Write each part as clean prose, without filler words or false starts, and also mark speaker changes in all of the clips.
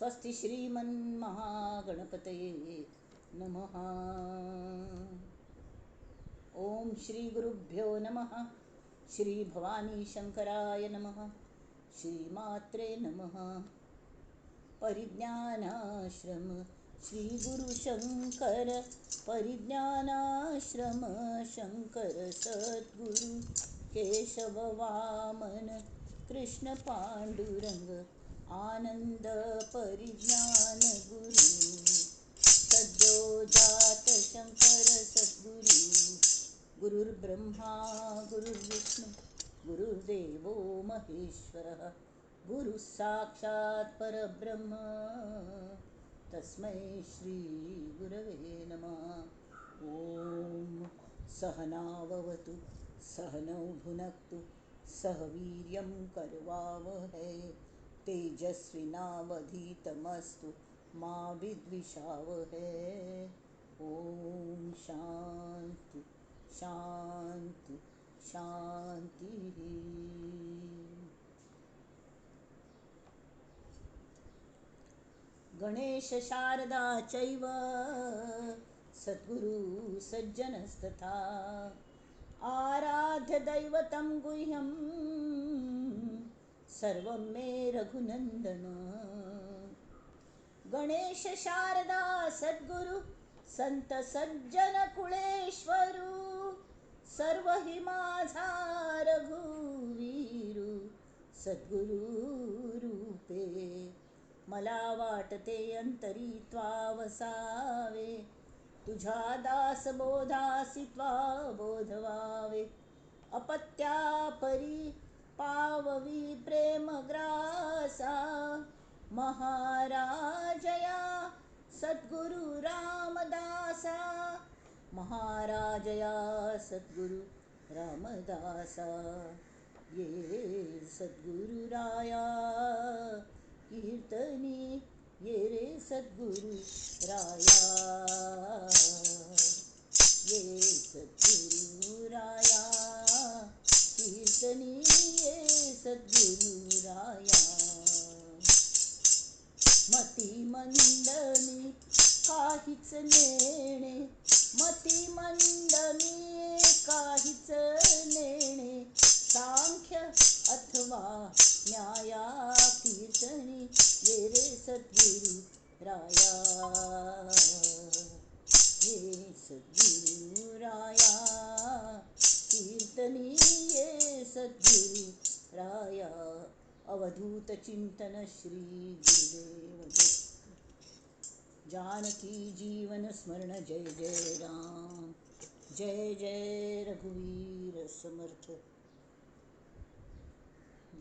Speaker 1: स्वस्ति श्रीमन्महागणपतये नमः. ओम श्री गुरुभ्यो नमः. श्री भवानी शंकराय नमः. श्रीमात्रे नमः. परिज्ञानाश्रम श्री गुरु शंकर, परिज्ञानाश्रम शंकर सद्गुरु, केशव वामन कृष्ण पांडुरंग, आनंद परिज्ञान गुरु, सद्यो जात शंकर सद्गुरु. गुरुर्ब्रह्मा गुरुर्विष्णु गुरुर्देवो महेश्वरः, गुरुः साक्षात् परब्रह्म, तस्मै श्री गुरवे नमः. ॐ सहनाववतु सहनौ भुनक्तु सह वीर्यं करवावहै, तेजस्विनावधीतमस्तु मा विद्विषावहै. ॐ शांती शांती शांती. गणेश शारदा चैव सद्गुरु सज्जनस्तथा, आराध्य दैवतं गुह्यं सर्वं मे रघुनंदन. गणेश शारदा सद्गुरु संत सज्जन कुळेश्वरू, सर्व हि माझा रघुवीरू सद्गुरु रूपे. मला वाटते अंतरी त्वा वसावे, तुझ्या दास बोधासी त्वा बोधवावे. अपत्या परी पाववी प्रेमग्रासा, महाराजया सद्गुरु रामदासा, महाराजया सद्गुरु रामदासा. ये सद्गुरुराया कीर्तनी, ये रे सद्गुरु राया, ये सद्गुरु राया कीर्तनी, ये सद्गुरु राया. मती मंदमी काहीच नेणे, मती मंदमी काहीच नेणे, सांख्य अथवा न्याया कीर्तनी, ये रे सद्गुरु राया, ये सद्गुरु राया कीर्तनी, ये सद्गुरु राया. अवधूत चिंतन श्री गुरुदेव दत्त. जानकी जीवन स्मरण जय जय राम, जय जय रघुवीर समर्थ,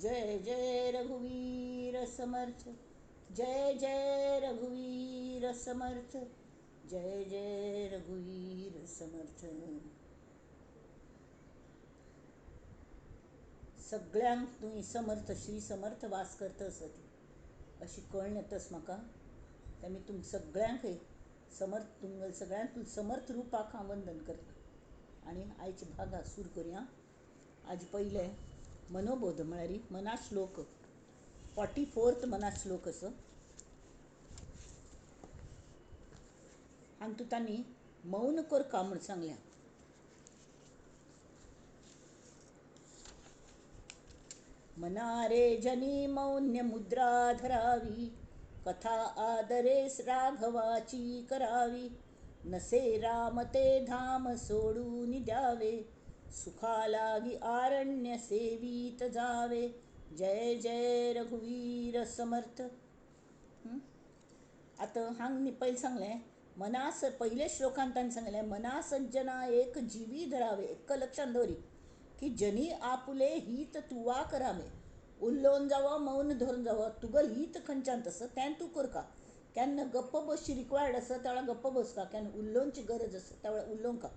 Speaker 1: जय जय रघुवीर समर्थ, जय जय रघुवीर समर्थ, जय जय रघुवीर समर्थ. सगळ्यांक तुमी समर्थ श्री समर्थ वास करता आसत अशी कळण येतच म्हाका. ते मी तुम सगळ्यांक समर्थ, तुमगेल्या सगळ्यांक समर्थ रुपाक हांव वंदन करता. आनी आयचे भागा सुरू करुया. आज पयलें मनोबोध म्हळ्यार मनाश्लोक, 44th मनाश्लोक असो. हातूंत तांणी मौन करका म्हूण सांगल्या. मनारे जनी मौन्य मुद्रा धरावी, कथा आदरे राघवाची करावी, नसे राम ते धाम सोडून द्यावे, सुखालागी आरण्य सेवीत जावे. जय जय रघुवीर समर्थ. आतां हांगा पयलीं सांगलें मनास, पयल्या श्लोकांत ताणें सांगलें मना सज्जना एक जिवी धरावे. एक लक्षांत दवरी की जनी आपुले हित तुवा करावे. उल्लोवन जावो मौन धरून जावो, तुगल हित खंयच्यान आसा तें तूं करका. केन्ना गप्प बसची रिक्वायर्ड आसा त्या वेळार गप्प बसका, केन्ना उलोवची गरज आसा त्या वेळार उलोवंका.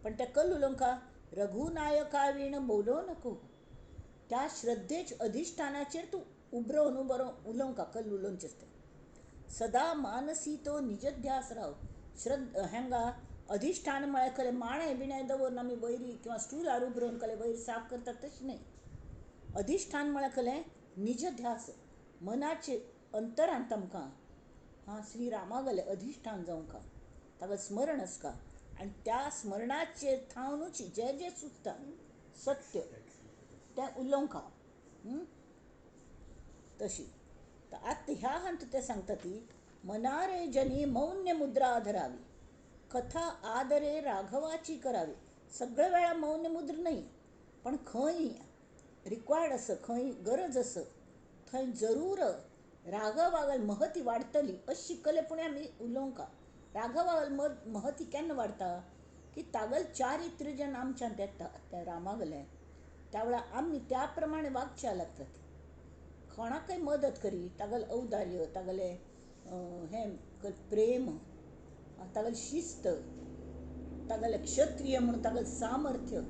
Speaker 1: पण तें कल उलोवंका रघुनायका वीण बोलो नको. त्या श्रद्धेच अधिष्ठानाचेर तूं उबरोवन बरो उलोवंका, कल उलोवचें आसता. सदा मानसी तो निजध्यास राव. श्रद्ध हेंगा अधिष्ठान म्हळ्यार खरें माणे बिणे दवरून आमी वयरी किंवा स्टुलार उबरोवन कले वयर साफ करतात तशें न्हय. अधिष्ठान म्हळ्यार खरें निजध्यास, मनाचे अंतरांत आमकां हां श्री रामागले अधिश्ठान जावंका, ताका स्मरण आसका आनी त्या स्मरणाचेर थावनूच जे जे सुचता सत्य तें उलोवंका. तशी तर आतां ह्या हंत ते सांगता ती मनारे जनी मौन्य मुद्रा धरावी, कथा आदरे राघवाची करावी. सगळे वेळा मौन्य मुद्रा न्हय, पण खंय रिक्वायर्ड आसा, खंय गरज आसा थंय जरूर राघवागल महती वाडटली अशी शिकले पूण आमी उलोवंका. राघवागल महती केन्ना वाडटा की तागल चारित्र्य जेन्ना आमच्यांत येता त्या रामागलें, त्या वेळार आमी त्या प्रमाणे वागच्या लागतात. कोणाकय मदत करी तागल औदार्य, तागलें हें प्रेम, तागल शिस्त, तागले क्षत्रिय म्हणून तागल सामर्थ्य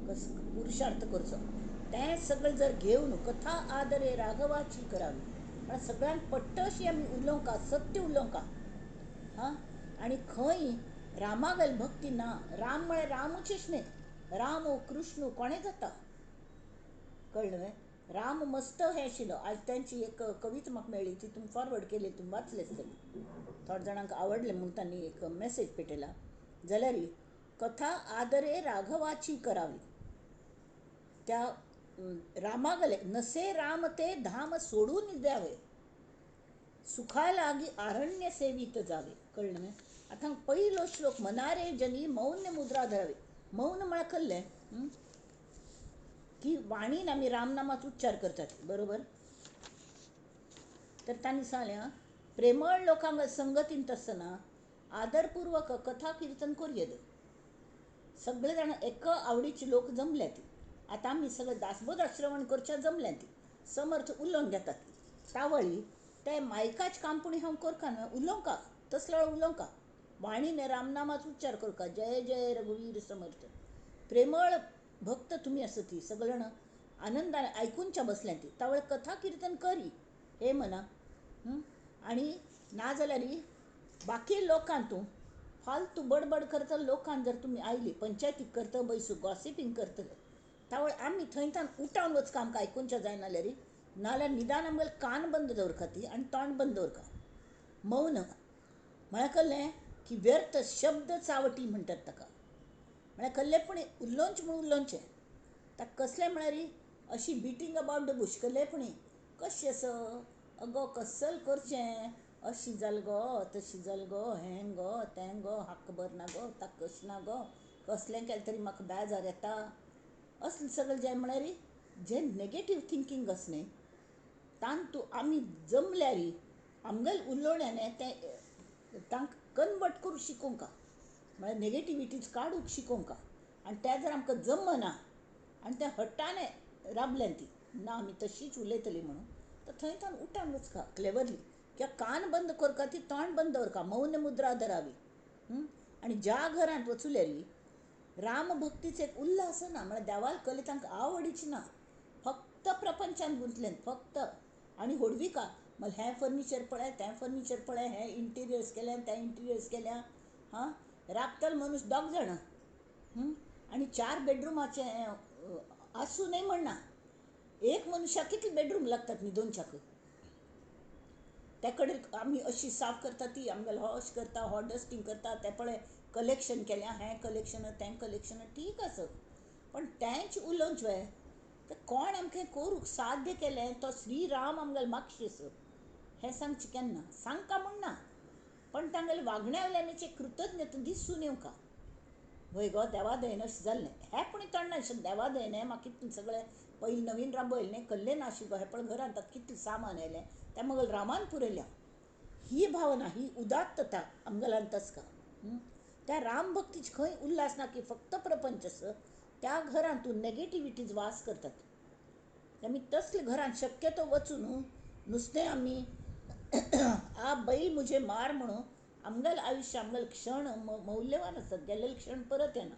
Speaker 1: कस पुरुषार्थ करचो, तें सगळें जर घेवन कथा आदरे राघवाची करावी म्हळ्यार सगळ्यांक पट्ट अशी आमी उलोवंका, सत्य उलोवंका. हां, आनी खंय रामागल भक्ती ना, राम म्हळ्यार रामूच न्हय, राम कृष्ण कोणें जाता, कळ्ळें? राम मस्त हें आशिल्लो. आज तांची एक कविता म्हाका मेळ्ळी, ती तुमी फॉरवर्ड केली, तुमी वाचले आसतली, थोड्या जाणांक आवडलें म्हूण तांणी एक मॅसेज पेटयला. जाल्यार कथा आदरे राघवाची करावी, त्या रामागले नसे राम ते धाम सोडून द्यावे, सुखा लागी आरण्य सेवीत जावे. कळ्ळें? आतां पयलो श्लोक मनारे जनी मौन्य मुद्रा धरावी. मौन म्हळ्यार कळ्ळें की वाणीन आमी रामनामाचो उच्चार करतात, बरोबर? तर तांणी सांगलें प्रेमळ लोकांक संगतींत आसतना आदरपूर्वक कथा किर्तन करूं. सगळे जाण एका आवडीचे लोक जमल्यात, आतां आमी सगळे दासबोध श्रवण करच्या जमल्यात, समर्थ उलोवन घेतात तावळी ते मायकाच काम पूण हांव करका न्हय, उलोवंका तसलो उलोवंका, वाणीने रामनामाचो उच्चार करका, जय जय रघुवीर समर्थ. प्रेमळ भक्त तुमी आसा ती सगळे जाण आनंदान आयकुनच्या बसल्या ती तावळ कथा किर्तन करी हे म्हणा. आनी नाजाल्यार बाकी लोकांक तूं फालतू बडबड करता लोकांक जर तुमी आयली पंचायती करता बैसू गॉसिपींग करतले तावळ आमी थंयच्यान उठावन वचका, आमकां आयकुनच्या जायना जाल्यार, नाजाल्यार निदान आमगेले कान बंद दवरका ती आनी तोंड बंद दवरका. मौन म्हळ्यार कळ्ळें की व्यर्थ शब्द चावटी म्हणटात ताका, म्हळ्यार कल्ले पूण उलोवचें म्हूण उलोवचें. ताका कसलें म्हळ्यार अशी बिटींग अबावट the Bush, कल्ले पूण कशें आसा अगो कसल करचें, अशी जाल गो तशी जाल गो, हें गो तें गो, हाका बरें ना गो ताका कशें ना गो, कसलें केलें तरी म्हाका बेजार येता, असलें सगळें जें म्हळ्यार जें नेगेटीव थिंकींग आसा न्हय तांतू आमी जमल्यार आमगेले उलोवण्यान तें तांकां कन्वर्ट करूंक शिकोवंका, म्हळ्यार नेगेटिविटीज काडूंक शिकोवंका. आनी तें जर आमकां जमना आनी तें हट्टाने राबलें ती ना आमी तशीच उलयतली म्हणून, तर थंय तान उठान वचका क्लेवरली, किंवा कान बंद करका ती तोंड बंद दवरका, मौन मुद्रा धरावी. आनी ज्या घरांत वचुलेली रामभक्तीचो एक उल्हास ना, म्हळ्यार देवाल कले तांकां आवडीची ना, फक्त प्रपंचान गुंतलें फक्त. आनी होडविका मला हें फर्निचर पळय तें फर्निचर पळय, हें इंटिरियर्स केलें तें इंटिरियर्स केल्या, हां राबतलो मनीस दोग जाणां आनी 4 बेडरुमाचें आसूं न्हय म्हणना, एक मनशाक कितले बेडरूम लागतात न्ही दोनच्याक, त्या कडेन आमी अशी साफ करता ती आमगेलो हो अशें करता हो डस्टींग करता, तें पळय कलेक्शन केलें हें कलेक्शन तें कलेक्शन, ठीक आसा पण तेंच उलोवचें तर कोण आमकां करूंक साध्य केलें तो श्रीराम आमगेलो मागशीस हें सांगचें केन्ना सांगका म्हूण ना, पण तांगेले वागण्या वयल्यान कृतज्ञता दिसून येवका, वय गो देवा दयेन अशें जाल्लें, हें पूण तोंड अशें देवा दयेन म्हाका कितलें सगळें पयलीं नवीन राबयलें न्ही कल्लें ना गो, हें पळय घरांत आतां कितलें सामान आयलें तें मगेल रामान पुरयल्या, ही भावना ही उदात्तता आमगेल्यान तसका. त्या रामभक्तीची खंय उल्हास ना की फक्त प्रपंच आसा त्या घरांतून नेगेटिविटीज वास करतात. आमी तसले घरांत शक्यतो वचून नुस्तें आमी आ बैल मुझे मार म्हणून आमगेलें आयुश्य आमगेले क्षण मौल्यवान आसतात, गेल्लेले क्षण परत येना,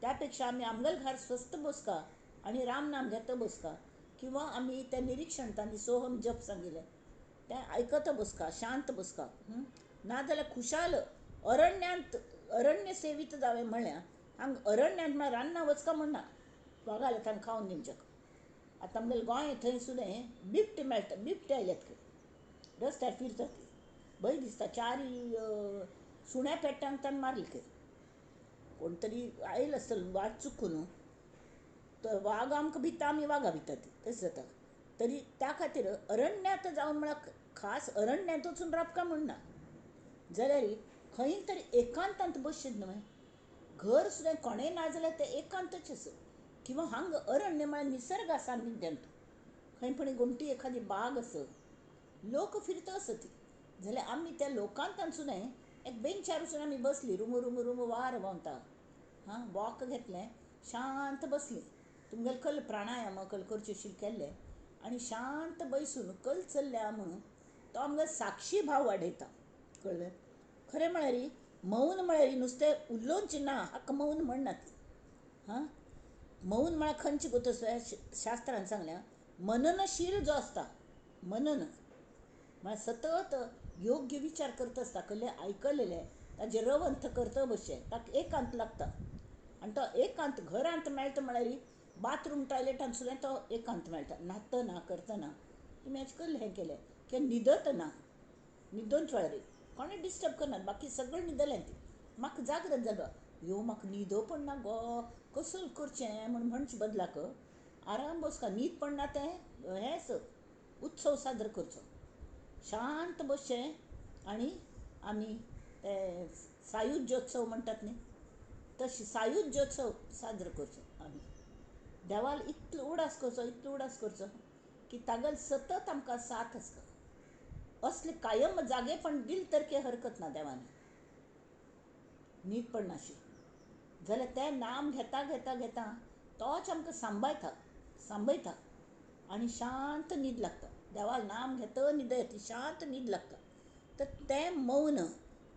Speaker 1: त्या पेक्षा आमी आमगेले घर स्वस्थ बसका आनी रामनाम घेता बसका, किंवा आमी तें निरिक्षण तांणी सोहम जप सांगिल्लें तें आयकता बसका, शांत बसका. नाजाल्यार खुशाल अरण्यांत अरण्य सेवीत जावे म्हळ्यार हांगा अरण्यांत म्हळ्यार रान्ना वचका म्हणना, वागाले तांकां खावन दिवच्याक. आतां आमगेले गोंय थंय सुद्दां बिबटे मेळटा, बिबटे आयल्यात खंय, रस्त्यार फिरता ती भंय दिसता. चारी सुण्या पेट्टांक ताणें मारले खंय, कोण तरी आयलो आसतलो वाट चुकून, तर वाग आमकां भिता, आमी वागा भिता ती तशें जाता. तरी त्या खातीर अरण्यांत जावन म्हळ्यार खास अरण्यांत वचून राबका म्हूण ना, जाल्यार खंय तरी एकांतांत बसचें न्हय. घर सुद्दां कोणें ना जाल्यार तें एकांतच आसा. किंवा हांगा अरण्य म्हळ्यार निसर्गा सान्निध्यांत खंय पण गोमटी एखादी बाग आसत, लोक फिरता आसत, जाल्यार आमी त्या लोकांत सुद्दां एक बेंचार वचून आमी बसली, रुमू रुमू रुमू वार व्हांवता, हां वॉक घेतलें, शांत बसली, तुमगेले कल प्राणायाम कल करचे शील केल्ले आनी शांत बैसून कल चल्ल्या म्हणून तो आमकां साक्षी भाव वाडयता. कळ्ळें? खरें म्हळ्यार मौन म्हळ्यार नुस्तें उलोवचें ना हाका मौन म्हणनात. हां, मौन म्हळ्यार खंयची गो तसो शास्त्रान सांगल्या मननशील जो आसता, मनन म्हळ्यार सतत योग्य विचार करत आसता, कसलें आयकलेलें ताजें रवंथ करता बशें ताका एकांत लागता. आनी तो एकांत घरांत मेळटा म्हळ्यार बाथरूम टॉयलेटान सुद्दां तो एकांत मेळटा. न्हातना करतना तुमी हें कल्लें हें केलें किंवा न्हिदतना, न्हिदोवच्या वेळार कोणें डिस्टर्ब करनात, बाकी सगळें न्हिदलें ती म्हाका जागृत जालो, यो म्हाका न्हिदो पडना गो, कसो करचें म्हूण म्हणचे बदलाक आराम बसका, न्हीद पडना तें हेंच उत्सव साजरो करचो, शांत बसचें आनी आमी ते सायुज्योत्सव म्हणटात न्ही तशें सायुज्योत्सव साजरो करचो. आमी देवाल इतलो उडास करचो, इतलो उडास करचो की तागेलो सतत आमकां साथ आसता. असले कायम जागेपण दिल तर की हरकत ना देवान, न्हीद पडनाशी जाल्यार तें नाम घेता घेता घेता तोच आमकां सांबाळटा सांबयता आनी शांत न्हीद लागता. देवाल नाम घेता न्हीद येतली, शांत न्हीद लागता. तर तें मौन,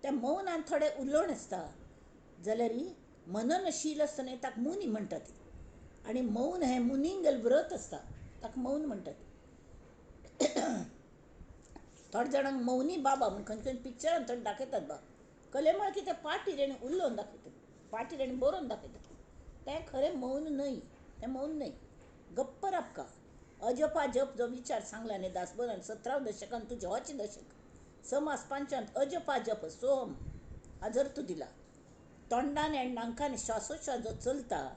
Speaker 1: त्या मौनान थोडें उलोवणें आसता जाल्यार मननशील आसता न्ही ताका मुनी म्हणटात. आनी मौन हें मुनींगेलें व्रत आसता, ताका मौन म्हणटात. थोड्या जाणांक मौनी बाबा म्हूण खंयचे खंय पिक्चरान थोडे दाखयतात बा, कले म्हळ्यार कितें पाटीर आनी उलोवन दाखयतात, पाटीर आनी बरोवन दाखयतात. तें खरें मौन न्हय, तें मौन न्हय. गप्प राबका, अजपा जप जो विचार सांगला न्ही दासबोधान 17 दशकान, तुजें होच दशक समास पांचांत अजपा जप सोहम हाजर तूं दिला. तोंडान आनी नांकान श्वासोश्वास जो चलता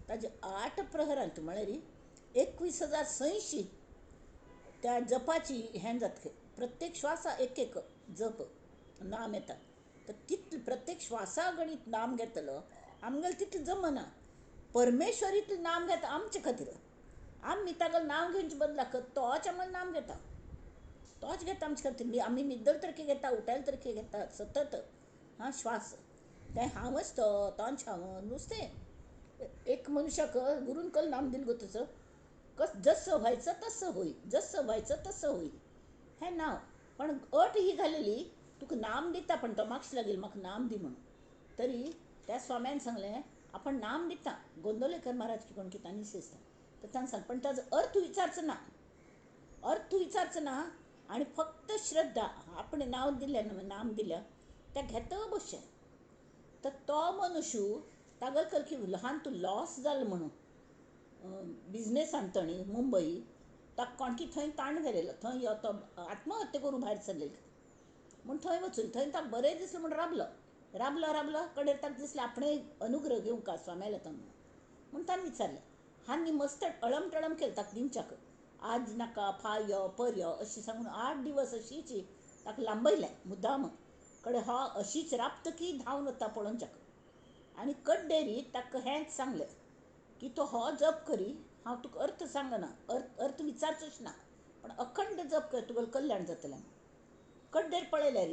Speaker 1: ताजे 8 प्रहरांत म्हळ्यार 21,086 त्या जपाची हें जाता. प्रत्येक श्वासा एक एक जप नाम येता. तर तितलें प्रत्येक श्वासा गणीत नाम घेतलो आमगेलें तितलें जमना. परमेश्वर इतलें नाम घेता आमचे खातीर, आमी तागेलें नांव घेवचे बदलाक तोच आमगेलें नाम घेता, तोच घेता आमचे खातीर. आमी न्हिदल तरखे घेता, उठायल तरखे घेता सतत. हां श्वास तें हांवच तो, तोच हांव नुस्तें. एक मनशाक गुरून कल नाम दिल गो तसो, कस जसं व्हायचं तसं होईल, जसं व्हायचं तसं होईल हें नांव. पण अट ही घालेली तुका नाम दिता पण तो मागशी लागेल म्हाका नाम दी म्हणून. तरी त्या स्वाम्यान सांगलें आपण नाम दिता, गोंदवलेकर महाराज की कोण की तांणी दिसता तर तांणी सांगलें पण ताजो अर्थ विचारचो ना, अर्थ विचारचो ना आनी फक्त श्रद्धा आपणें नांव दिलें नाम दिलें त्या घेता बसचें. तर तो मनुष्य तागेलो कल की ल्हान तूं लॉस जालो म्हणून बिजनेसान ताणें मुंबई ताका कोणकी थंय ताण व्हेलेलो, थंय यो तो आत्महत्या करूंक भायर सरलेलो म्हूण थंय वचून थंय ताका बरें दिसलें म्हूण राबलो राबलो राबलो कडेर ताका दिसलें आपणें अनुग्रह घेवंक का स्वाम्यालो तो म्हूण ताणें विचारलें. हांणी मस्त अळम टळम केलें ताका दिवच्याक, आज नाका फाय यो पर यो अशें सांगून 8 दिवस अशीच ताका लांबयलें मुद्दाम. कडे हो अशीच राबतकी धांवन वता पळोवच्याक आनी कड्डेरी ताका हेंच सांगलें की तो हो जप करी, हांव तुका अर्थ सांगना, अर्थ विचारचोच ना, पण अखंड जप कर तुगेलें कल्याण जातलें. कड्डेर पळयल्यार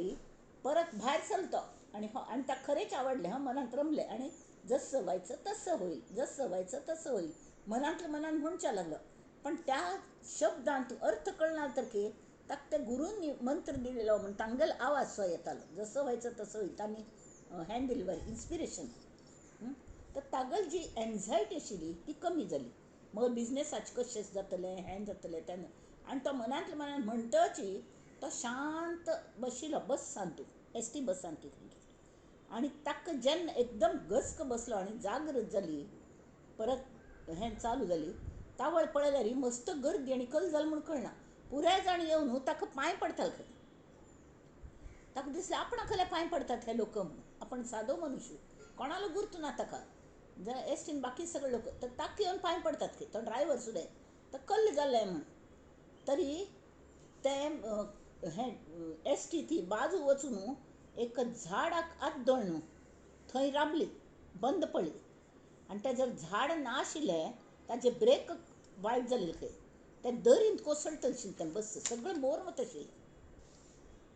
Speaker 1: परत भायर सरलो आनी हो आनी ताका खरेंच आवडलें, हां मनांत रमलें आनी जसं व्हायचं तसं होईल, जसं व्हायचं तसं होईल मनांतल्या मनान म्हणच्या लागलो. पण त्या शब्दांत अर्थ कळना तर की ताका त्या गुरून मंत्र दिलेलो म्हूण तांगेलो आवाज सो येतालो, जसं व्हायचं तसं होईल तांणी हें दिलें बरें इन्स्पिरेशन. तर तागेली जी एन्झायटी आशिल्ली ती कमी जाली. मग बिजनेसाचें कशें जातलें हें जातलें तें, आनी तो मनांतल्या मनान म्हणटच तो शांत बशिल्लो बसान तूं एस टी बसान की आनी ताका जेन्ना एकदम गस्क बसलो आनी जागृत जाली परत हें चालू जाली, तावळ पळयल्यार मस्त गर्दी आनी कल जाल म्हूण कळना. पुराय जाण येवन ताका पांय पडताले खंय. ताका दिसलें आपणा खंय पांय पडतात हे लोक म्हणून, आपण सादो मनुष्य, कोणालो गुर्त ना ताका. जाल्यार एसटीन बाकी सगळे लोक तर ताका येवन पांय पडतात खंय, तो ड्रायव्हर सुद्दां तो कल्ल जाल्लें म्हूण. तरी तें हें एसटी ती बाजू वचून एक झाडाक आदळून थंय राबली, बंद पडली. आनी तें जर झाड ना आशिल्लें ताजे ब्रेक वायट जाल्ले खंय, तें दरींत कोसळटलें आशिल्लें तें बस, सगळें मोर वता आशिल्लें.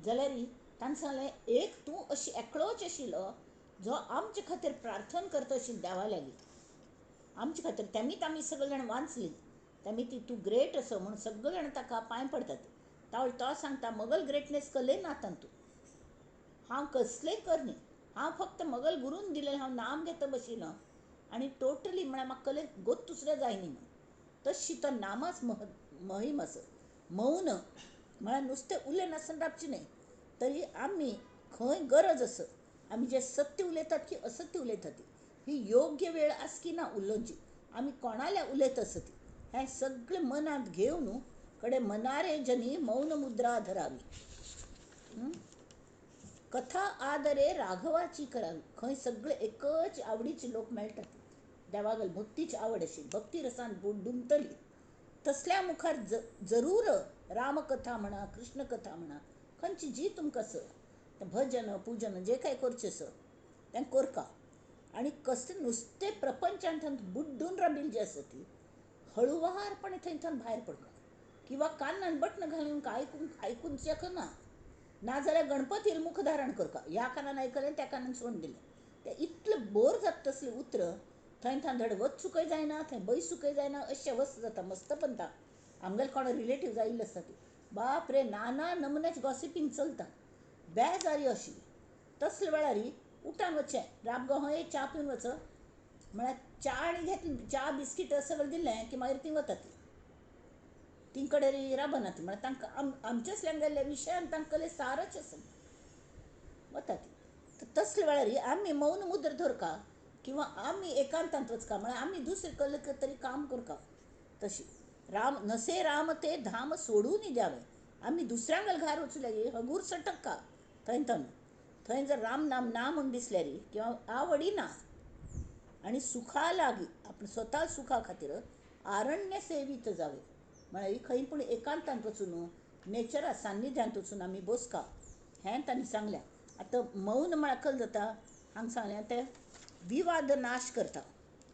Speaker 1: जाल्यार ताणें सांगलें एक तूं अशी एकलोच आशिल्लो जो आमचे खातीर प्रार्थना करता आशिल्लो देवा लागीं, आमचे खातीर. तेमीच आमी सगळे जाण वाचली, तेमी ती तूं ग्रेट असो म्हूण सगळे जाण ताका पांय पडतात. तावळ तो सांगता मगल ग्रेटनेस कले ना तातूंत, हांव कसलें करनी, हांव फक्त मगल गुरून दिलें हांव नाम घेता बशिल्लो आनी टोटली म्हळ्यार म्हाका कले गोत दुसरें जायनी म्हूण. तशी तो नामाच महिम आसा. मौन म्हळ्यार नुस्तें उलयनासतना रावचें न्हय, तरी आमी खंय गरज आसा आमी जें सत्य उलयतात की असत्य उलयतात ही योग्य वेळ आसा की ना उलोवची, आमी कोणाल्या उलयत आसा ती हें सगळें मनांत घेवन कडे मनारे जनी मौन मुद्रा धरावी. कथा आदरे राघवाची करावी. खंय सगळे एकच आवडीचे लोक मेळटात, देवागल भक्तीची आवड अशी भक्ती रसान डुंबतली तसल्या मुखार जरूर रामकथा म्हणा कृष्णकथा म्हणा खंयची जी तुमकां आसा भजन पूजन जे काय करचें आसा तें करका. आनी कसलें नुस्तें प्रपंचांत बुड्डून राबिल्लें जें आसा ती हळुवारपणे थंयच्यान भायर पडका, किंवा कानान बटन घालून आयकून शकना, नाजाल्यार गणपतीर मुख धारण करका, ह्या कानान आयकलें त्या कानान सोडून दिलें, तें इतलें बोर जाता तसलें उतरां थंय थंय धड वचूंकय जायना थंय बैसूंकय जायना अशें अवस्था जाता. मस्त पंता आमगेले कोण रिलेटिव्ज आयिल्ले आसता ती बाप रे नाना नमुन्याचे गॉसिपींग चलता, बेजारी अशी. तसले वेळार उठान वचचें राबगो हय च्या पिवन वच म्हळ्यार च्या आनी घेतली च्या बिस्कीट सगळें दिलें की मागीर तीं वतात, ती कडेन राबना ती, म्हळ्यार तांकां आमचेच गेल्ल्या विशयान तांकां सारच आसा वतात. तसले वेळार आमी मौन मुद्र धरका किंवा आमी एकांतांत वचका, म्हळ्यार आमी दुसरे कल तरी काम करका. तशी राम नसे राम ते धाम सोडून द्यावे, आमी दुसऱ्यांगेल घार वचूं लागीं हगूर सटक्का थंय थंय थंय जर राम नाम ना म्हूण दिसल्यार किंवा आवडी ना आनी सुखा लागीं आपण स्वता सुखा खातीर आरण्य सेवीत जावे, म्हळ्यार खंय पूण एकांतांत वचून नेचरा सान्निध्यांत वचून आमी बसका हें तांणी सांगलें. आतां मौन म्हळ्यार कल जाता हांगा सांगलें तें विवाद नाश करता,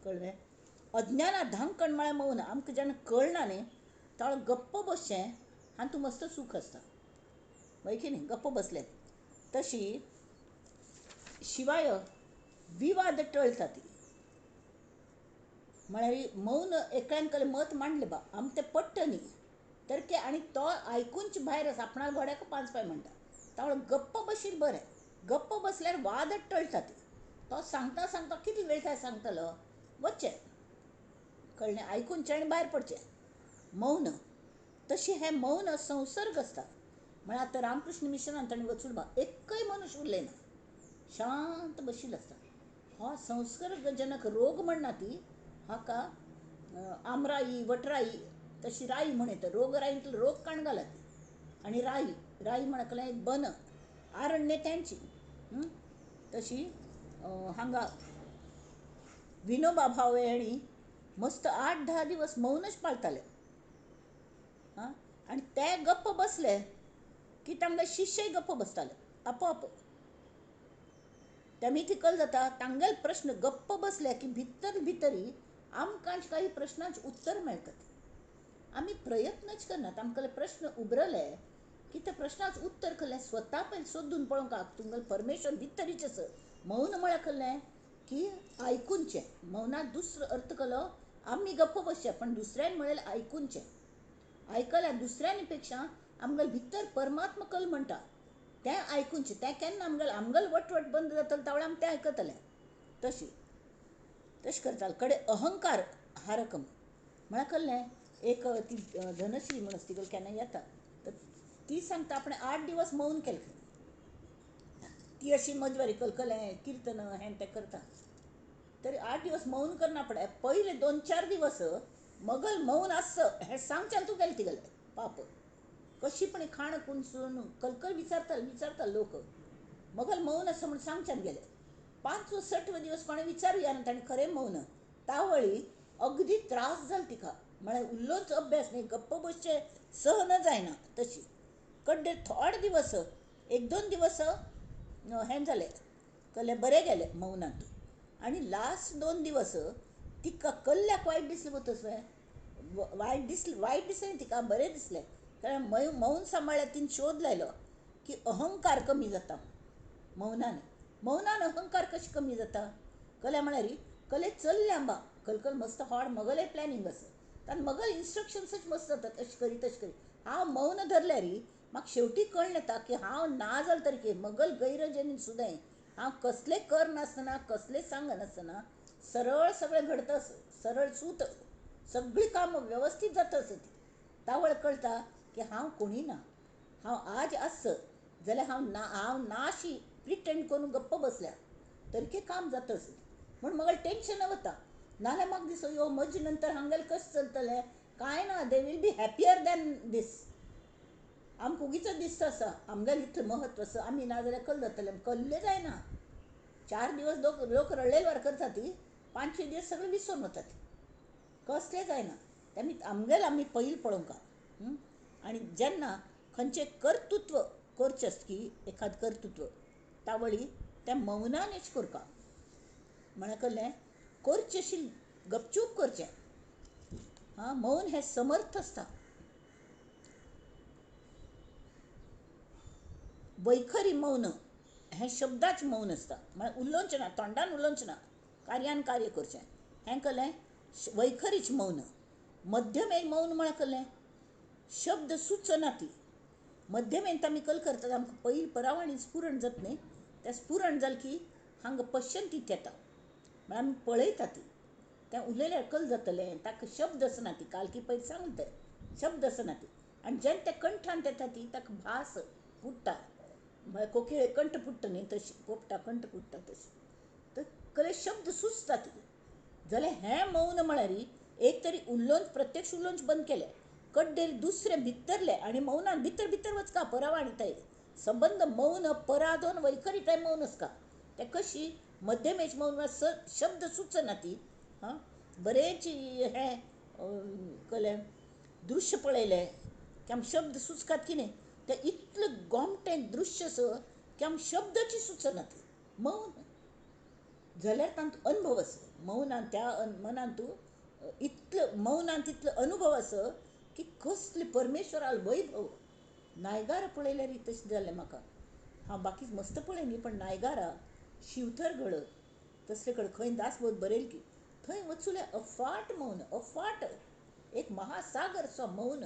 Speaker 1: कळ्ळें. अज्ञाना धांकण म्हळ्यार मौन, आमकां जेन्ना कळना न्ही ताळ गप्प बसचें आनी तूं मस्त सूख आसता वय की न्ही गप्प बसलें. तशी शिवाय विवाद टळटा ती, म्हळ्यार मौन एकल्यान कडेन मत मांडलें बा आमकां तें पट्ट न्ही तर ते आनी तो आयकूनच भायर आसा आपणाक घोड्याक पांच पांय म्हणटा, तावळ गप्प बशील बरें. गप्प बसल्यार वाद टळटा ती, तो सांगता सांगता कितलो वेळ काय सांगतलो वचचें, कळ्ळें, आयकूनचें आनी भायर पडचें मौन. तशी हें मौन संसर्ग आसता. म्हळ्यार आतां रामकृष्ण मिशनान ताणें वचून बा एकय मनुष्य उरलें ना, शांत बशिल्लो आसता. हो संसर्गजनक रोग म्हणना ती हाका आमराई वटराई तशी राई म्हण येता, रोग राईंतलो रोग काण घाला ती. आनी राई राई म्हणकलें एक बन आरण्य त्यांची. तशी हांगा विनोबा भावे हांणी मस्त 8-10 दिवस मौनच पाळताले. आं, आनी ते गप्प बसले की तांकां शिष्यय गप्प बसताले आपोआप. तेमी थिकल जाता तांगेले प्रश्न गप्प बसले की भितर भितरी आमकां काही प्रश्नांचें उत्तर मेळटात. आमी प्रयत्नच करनात, आमकां प्रश्न उबरले की त्या प्रश्नाचें उत्तर खलें स्वता पयलीं सोदून पळोवंक तुमगेलें परमेश्वर भितरीच आसा. मौन म्हळ्यार खलें की आयकुचें, मौनात दुसरो अर्थ केलो आमी गप्प बसचें पण दुसऱ्यान म्हणलें आयकुचें, आयकल्यार दुसऱ्यानी पेक्षा आमगेले भितर परमात्मा कल म्हणटा तें आयकुचें, तें केन्ना आमगेलें आमगेलें वटवट बंद जातलें तावळ आमी तें आयकतलें. तशी तशें करताले. कडेन अहंकार हारकम म्हळ्यार कळ्ळें एक ती धनश्री म्हूण आसा ती केन्ना येता तर ती सांगता आपणें 8 दिवस मौन केलें. ती अशी मजवारी कलकलें किर्तन हें तें करता, तरी 8 दिवस मौन करना पडे. पयले 2-4 दिवस मगल मौन आसचें हें सांगच्यान तूं गेलें तिगेलें पाप. कशी पण खाण कुंचून कलकल विचारता विचारता लोक. मगल मौन असं म्हणून सांगच्यान गेले. 5व 6व दिवस कोणें विचारूया ना ताणें खरें मौन. तावळी अगदी त्रास जाल तिका. म्हळ्यार उल्लोच अभ्यास न्ही, गप्प बसचें सहन जायना तशी. कड्डे थोडे दिवस 1-2 दिवस हें जालें, कल्ले बरें गेले मौनांत. आनी लास्ट 2 दिवस तिका कल्ल्याक वायट दिसलें गो तसलें वायट दिसलें, वायट दिसलें तिका, बरें दिसलें. कारण मौन सांबाळ्ळ्यार तिन शोध लायलो की अहंकार कमी जाता मौनान. मौनान अहंकार कशें कमी जाता? कल्या म्हळ्यार कले चल्ले आंबा कलकल मस्त हॉड मगले प्लॅनिंग आसा, तान मगल इन्स्ट्रक्शन्सच मस्त जातात, अशें करी तशें करी. हांव मौन धरल्यार म्हाका शेवटी कळ्ळें येता की हांव ना जालें तरी कितें मगल गैरजनी सुद्दां हांव कसलें कर नासतना कसलें सांगनासतना सरळ सगळें घडता, सरळ सूत सगळीं कामां वेवस्थीत जाता आसा ती. तावळ कळटा की हांव कोणी ना, हांव आज आस जाल्यार हांव ना, हांव नाशी प्रिटेंड करून गप्प बसल्या तरी काम जाता आसा. म्हूण म्हाका टेंशन वता. नाजाल्यार म्हाका दिसो यो म्हजे नंतर हांगेलें कशें चलतलें कांय ना, they will be happier than this. आमकां उगीच दिसता आसा आमगेलें इतलें म्हत्व आसा, आमी ना जाल्यार कल्ल जातलें. कल्लें जायना. 4 दिवस लोक रडलेले वार करता ती, 5वे दीस सगळें विसरून वतात, कसलें जायना. ते आमगेलें आमी पयलीं पळोवंक. आनी जेन्ना खंयचें कर्तृत्व करचें आसता की एखादें कर्तृत्व तावळी त्या मौनानच करका. म्हळ्यार कसलें करचें अशें गपचूप करचें. हां, मौन हें समर्थ आसता. वैखरी मौन हें शब्दाचें मौन आसता. म्हळ्यार उलोवचें ना, तोंडान उलोवचें ना, कार्यान कार्य करचें. हें कसलें वैखरीच मौन. मध्यमे मौन म्हळ्यार कसलें शब्द सुचना ती. मध्यमेंत आमी कल करतात, आमकां पयलीं परावाणी स्फुरण जाता न्ही, तें स्फुरण जालें की हांगा पश्यंतीत येता, म्हळ्यार आमी पळयता ती. तें उलयल्यार कल जातलें, ताका शब्द आसना ती. काल की पयलीं सांगलें तें शब्द आसना ती. आनी जेन्ना तें कंठांत येता ती ताका भास फुट्टा, म्हळ्यार कोकिळे कंठ फुट्टा न्ही तशी, पोपटा कंठ फुट्टा तशी. तर कले शब्द सुचता ती. जाल्यार हें मौन म्हळ्यार एक तरी उलोवन प्रत्यक्ष उलोवन बंद केलें, कड्डेर दुसरें भितरलें आनी मौनान भितर भितर वचका परावाणी ताई संबंद मौन परादोन वैखरी ताई मौन आसका. तें कशी मध्यमेच मौन शब्द सुचना ती. हां, बरेच हें कलें दृश्य पळयलें की आम शब्द सुचकात की न्ही, तें इतलें गोमटें दृश्य आसा की आम शब्दाची सुचना ती. मौन जाल्यार तांतूं अनुभव आसा. मौनान त्या मनान तूं इतलो मौनान तितलो अनुभव आसा की कसले परमेश्वराल वैभव. नायगारा पळयल्यार तशें जालें म्हाका. हांव बाकी मस्त पळय न्ही, पण नायगारा शिवथर घड तसले कडेन खंय दासबोध बरयल की थंय वचुलें अफाट मौन, अफाट एक महासागर सो मौन,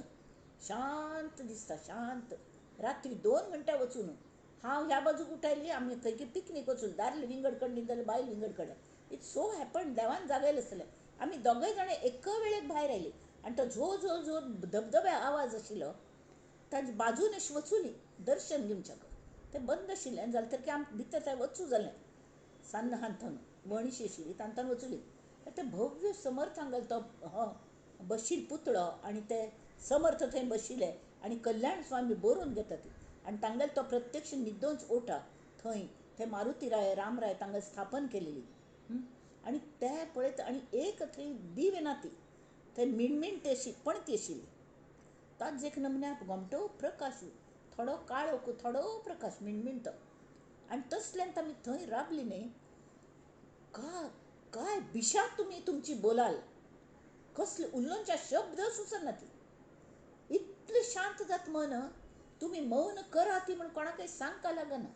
Speaker 1: शांत दिसता शांत. रात्री 2 घंट्या वचून हांव ह्या बाजूक उठायली, आमी खंय पिकनीक वचून दादले विंगड कडे जाल्यार बायल विंगड कडेन. It so happen देवान जागयलें आसलें. आमी दोगय जाणां एका वेळेक भायर आयली आनी तो झो झो झो धबधब्या आवाज आशिल्लो ताजे बाजून अशें वचुली दर्शन घेवच्याक. तें बंद आशिल्लें जालें तर की आमकां भितर थंय वचूं जालें. सान्न हांथान वणशी आशिल्ली तांतान वचुली. तें भव्य समर्थ हांगेलो तो हो बशील पुतळो आनी ते समर्थ थंय बशिल्ले आनी कल्याण स्वामी बरोवन घेता ती. आनी तांगेलो तो प्रत्यक्ष निद्दोंच ओटा थंय थंय मारुतीराय रामराय तांकां स्थापन केलेली. आनी ते पळयत आनी एक थंय दिव्य ना ती, थंय मिणमिणटी अशी पणती आशिल्ली. ताज एक नमन्या गोमटो प्रकाश, थोडो काळो थोडो प्रकाश मिणमिणतो. आनी तसल्यान आमी थंय राबली न्ही, का काय बिशा तुमी तुमची बोलाल, कसले उलोवच्या शब्द सुचना ती. इतलें शांत जात मन, तुमी मौन करा ती म्हण कोणाकय सांगका लागना.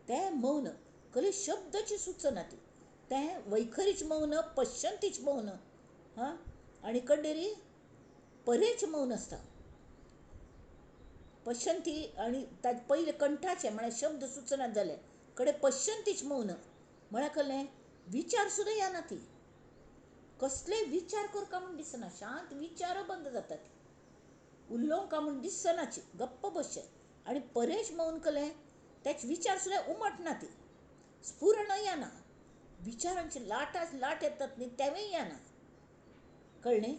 Speaker 1: तें मौन कसले शब्दाची सुचना ती. तें वैखरीच मौन, पश्यंतीच मौन. हां, आनी कडेरी परेच मौन आसता. पश्यंती आनी ताजे पयलें कंठाचें म्हळ्यार शब्द सुचना जाले कडे पश्यंतीच मौन म्हळ्यार कसलें विचार सुद्दां येना ती. कसले विचार करका म्हूण दिसना, शांत विचार बंद जातात. उलोवंक म्हूण दिसनाची, गप्प बसचें. आनी परेश मौन कसलें तेच विचार सुद्दां उमटना ती, स्फुरण येना, विचारांची लाटाच लाट येतात न्ही तेवूय येना. कळ्ळें?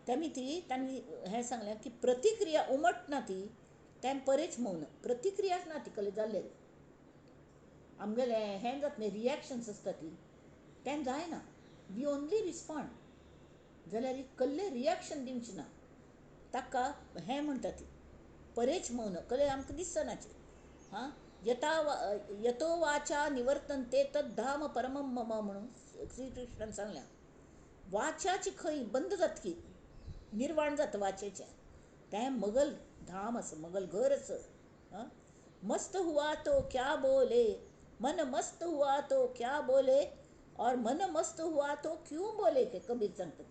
Speaker 1: तेमी ती तांणी हें सांगलें की प्रतिक्रिया उमट ना ती तें परेच मौन. प्रतिक्रियाच ना ती कले जाल्ले आमगेलें हें जाता न्ही, रिएक्शन्स आसता ती तें जायना. We only respond. जाल्यार कल्ले रिएक्शन दिवचें ना ताका हें म्हणटा ती परेच मौन. कले आमकां दिसनाचें. हां, यथा यतो वाचा निवर्तनते तद्धाम परमम मम म्हणून श्रीकृष्णान सांगलें. वाच्याची खंय बंद जातकी निर्वाण जाता वाचेचें. तें मगल धाम आसा, मगल घर आसा. हां, मस्त हुआ तो क्या बोले, मन मस्त हुआ तो क्या बोले और मन मस्त हुआ तो क्यों बोले. के कबीर सांगतात,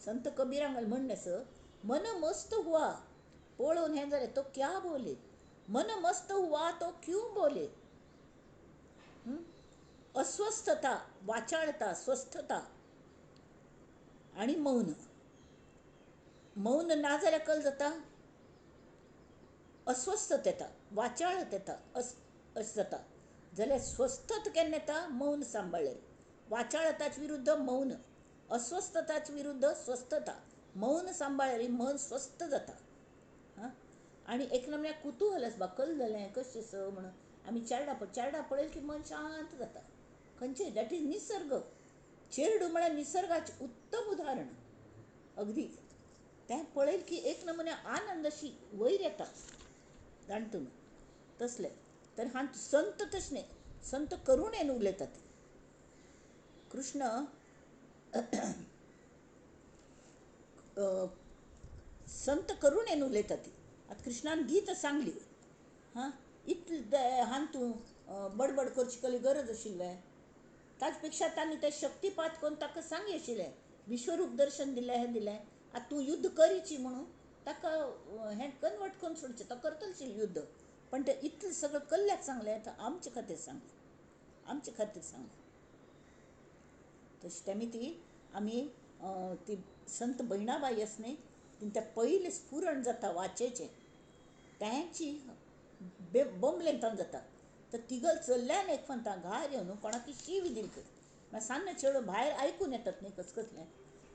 Speaker 1: संत कबीरांक म्हणणें आसा, मन मस्त हुआ पळोवन हें जालें तो क्या बोले, मन मस्त हुआ तो क्यों बोले. अस्वस्थता, वाचाळता, स्वस्थता आनी मौन. मौन ना जाल्यार कल जाता, अस्वस्थत येता, वाचाळत येता, अशें जाता. जाल्यार स्वस्थत केन्ना येता, मौन सांबाळ्ळें. वाचाळताच विरुद्ध मौन, अस्वस्थताच विरुद्ध स्वस्थता. मौन सांबाळ्ळें मन स्वस्थ जाता. हां, आनी एक नमन्या कुतूहल आसपा कल जालें कशें स म्हणून आमी चेरडा पळयल की मन शांत जाता. खंयचें that is निसर्ग. चेरडू म्हळ्यार निसर्गाचें उत्तम उदाहरण. अगदी तें पळयल की एक नमुन्या आनंद अशी वयर येता जाण तुमी तसलें. तर हां, संत तशें न्ही, संत करुणेन उलयतात. कृष्ण संत करुणेन उलयतात. आतां कृष्णान गीत सांगली. हां, इतलें हां तूं बडबड करची कसली गरज आशिल्लें? ताचे पेक्षा तांणी तें शक्तिपात करून ताका सांगी आशिल्लें, विश्वरूप दर्शन दिलें, हें दिलें, आतां तूं युद्ध करीची म्हणून ताका हें कन्वर्ट करून सोडचें. तो करतलो आशिल्लें युद्ध, पण तें इतलें सगळें कल्ल्याक सांगलें, तर आमचे खातीर सांगलें, आमचे खातीर सांगलें. तशें तेमी ती आमी ती संत बहिणाबाई आसा न्ही, तें पयलें स्फुरण जाता वाचेचें, तेंची बोंबलेंतान जाता. तर तिगल चल्ल्यान एक फंता घार येवन कोणाकी शीव दिली खंय, मागीर सान्न चेडो भायर आयकून येतात न्ही कसकसलें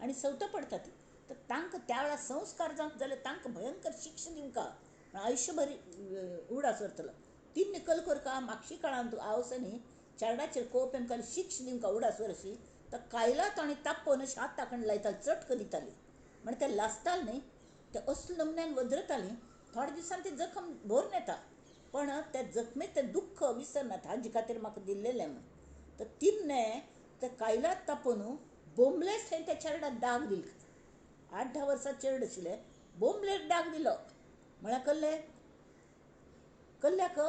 Speaker 1: आनी सवतां पडटा ती. तर तांकां त्या वेळार संस्कार जावंक जाल्यार तांकां भयंकर शिक्षा दिवंका, आयुश्यभर उडास उरतलो. तीन निकल करका मागशी काळांत आवस न्ही चेरडाचेर कोप आमकां शिक्षा दिवंका उडास अशी. तर कायलात आनी तापोवन अशें हात ताकण लायताली, चटक दिताली, म्हण ते लासताले न्ही, ते असले नमुन्यान वजरतालीं. थोड्या दिसान ती जखम भरून येता, पण त्या जखमेत तें दुख्ख विसरनात, हाजे खातीर म्हाका दिल्लेलें म्हूण. तर तिन्ने ते कायलात तापोवन बोंबलेच थंय त्या चेरडाक दाग दिलो. 8-10 वर्सां चेरड आशिल्लें, बोंबलेर दाग दिलो. म्हळ्यार कल्ले कल्ल्याक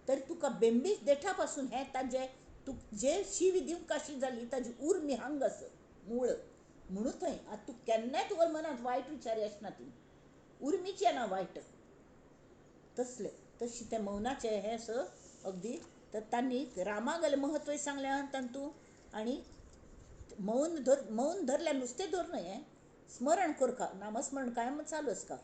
Speaker 1: तरी तुका बेंबीच देठा पासून हें ताजें तूं जे शीव दिवंक अशी जाली ताजी उर्मी हांग आसा मूळ म्हणून थंय आतां तूं केन्नाय तुका मनांत वायट विचार येना, ती उर्मीची येना वायट तसलें. तशें तें मौनाचें हें आसा अगदी. तर तांणी रामागेलें महत्व सांगलें तातूंत. आनी मौन धर, मौन धरल्यार नुस्तें धर न्हय, हें स्मरण करका, नामस्मरण कायम चालू आसता.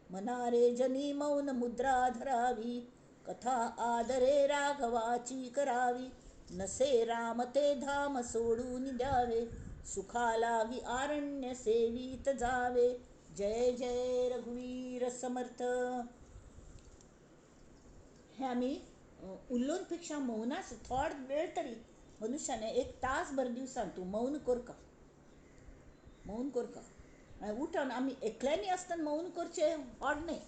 Speaker 1: मनारे जनी मौन मुद्रा धरावी, कथा आदरे राघवाची करावी, नसे राम ते धाम सोडून द्यावे, सुखा लागी आरण्य सेवीत जावे. जय जय रघुवीर समर्थ. हे आमी उलोवपेक्षा मौनाच थोडो वेळ तरी मनुष्याने एक तासभर दिवसान तूं मौन करका, मौन करका. उठून आमी एकल्यांनी आसतना मौन करचें ऑड न्हय.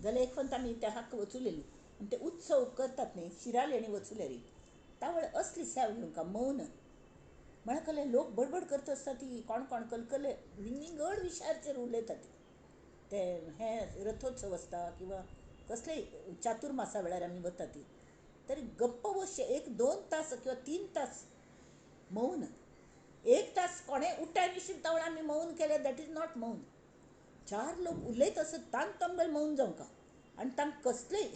Speaker 1: जाल्यार एक पंत आमी त्या हाका वचुलेली आनी ते उत्सव करतात न्ही शिरालेणी वचुलेली, त्या वेळार असली सेव घेवंक मौन म्हळ्यार कले लोक बडबड करत आसता ती, कोण कोण कलकले विंगड विशयाचेर उलयतात. ते हे रथोत्सव आसता किंवा कसलेय चातुर्मासा वेळार आमी वता ती, तरी गप्प बसचें 1-2 तास किंवा 3 तास मौन. 1 तास कोणें उठाय विशीं त्या वेळार आमी मौन केलें, that is not मौन. 4 लोक उलयत आसत तांकां आमगेलें मौन जावंक आनी तांकां कसलेय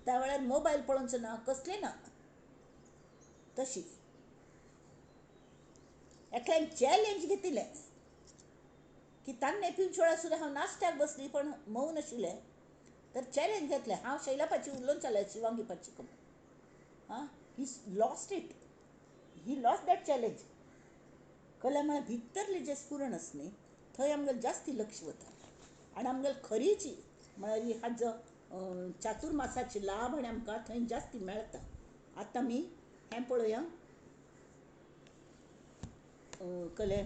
Speaker 1: त्या वेळार मोबायल पळोवचो ना, कसलें ना. तशी एकल्यान चॅलेंज घेतिल्लें की तान्ने पिवच्या वेळार सुद्दां हांव नाश्त्याक बसली पण मौन आशिल्लें, तर चॅलेंज घेतलें हांव शैलापाची उलोवन चलय शिवांगीपाची कम. हां, he lost it, he lost that challenge. कला म्हळ्यार भितरलें जें स्फुरण आसा न्ही थंय थंय आमगेलें जास्ती लक्ष वता आनी आमगेले खरीची म्हळ्यार हाजो चातुर्मासाचे लाभ आनी आमकां थंय जास्ती मेळटा. आतां आमी हें पळोवया कले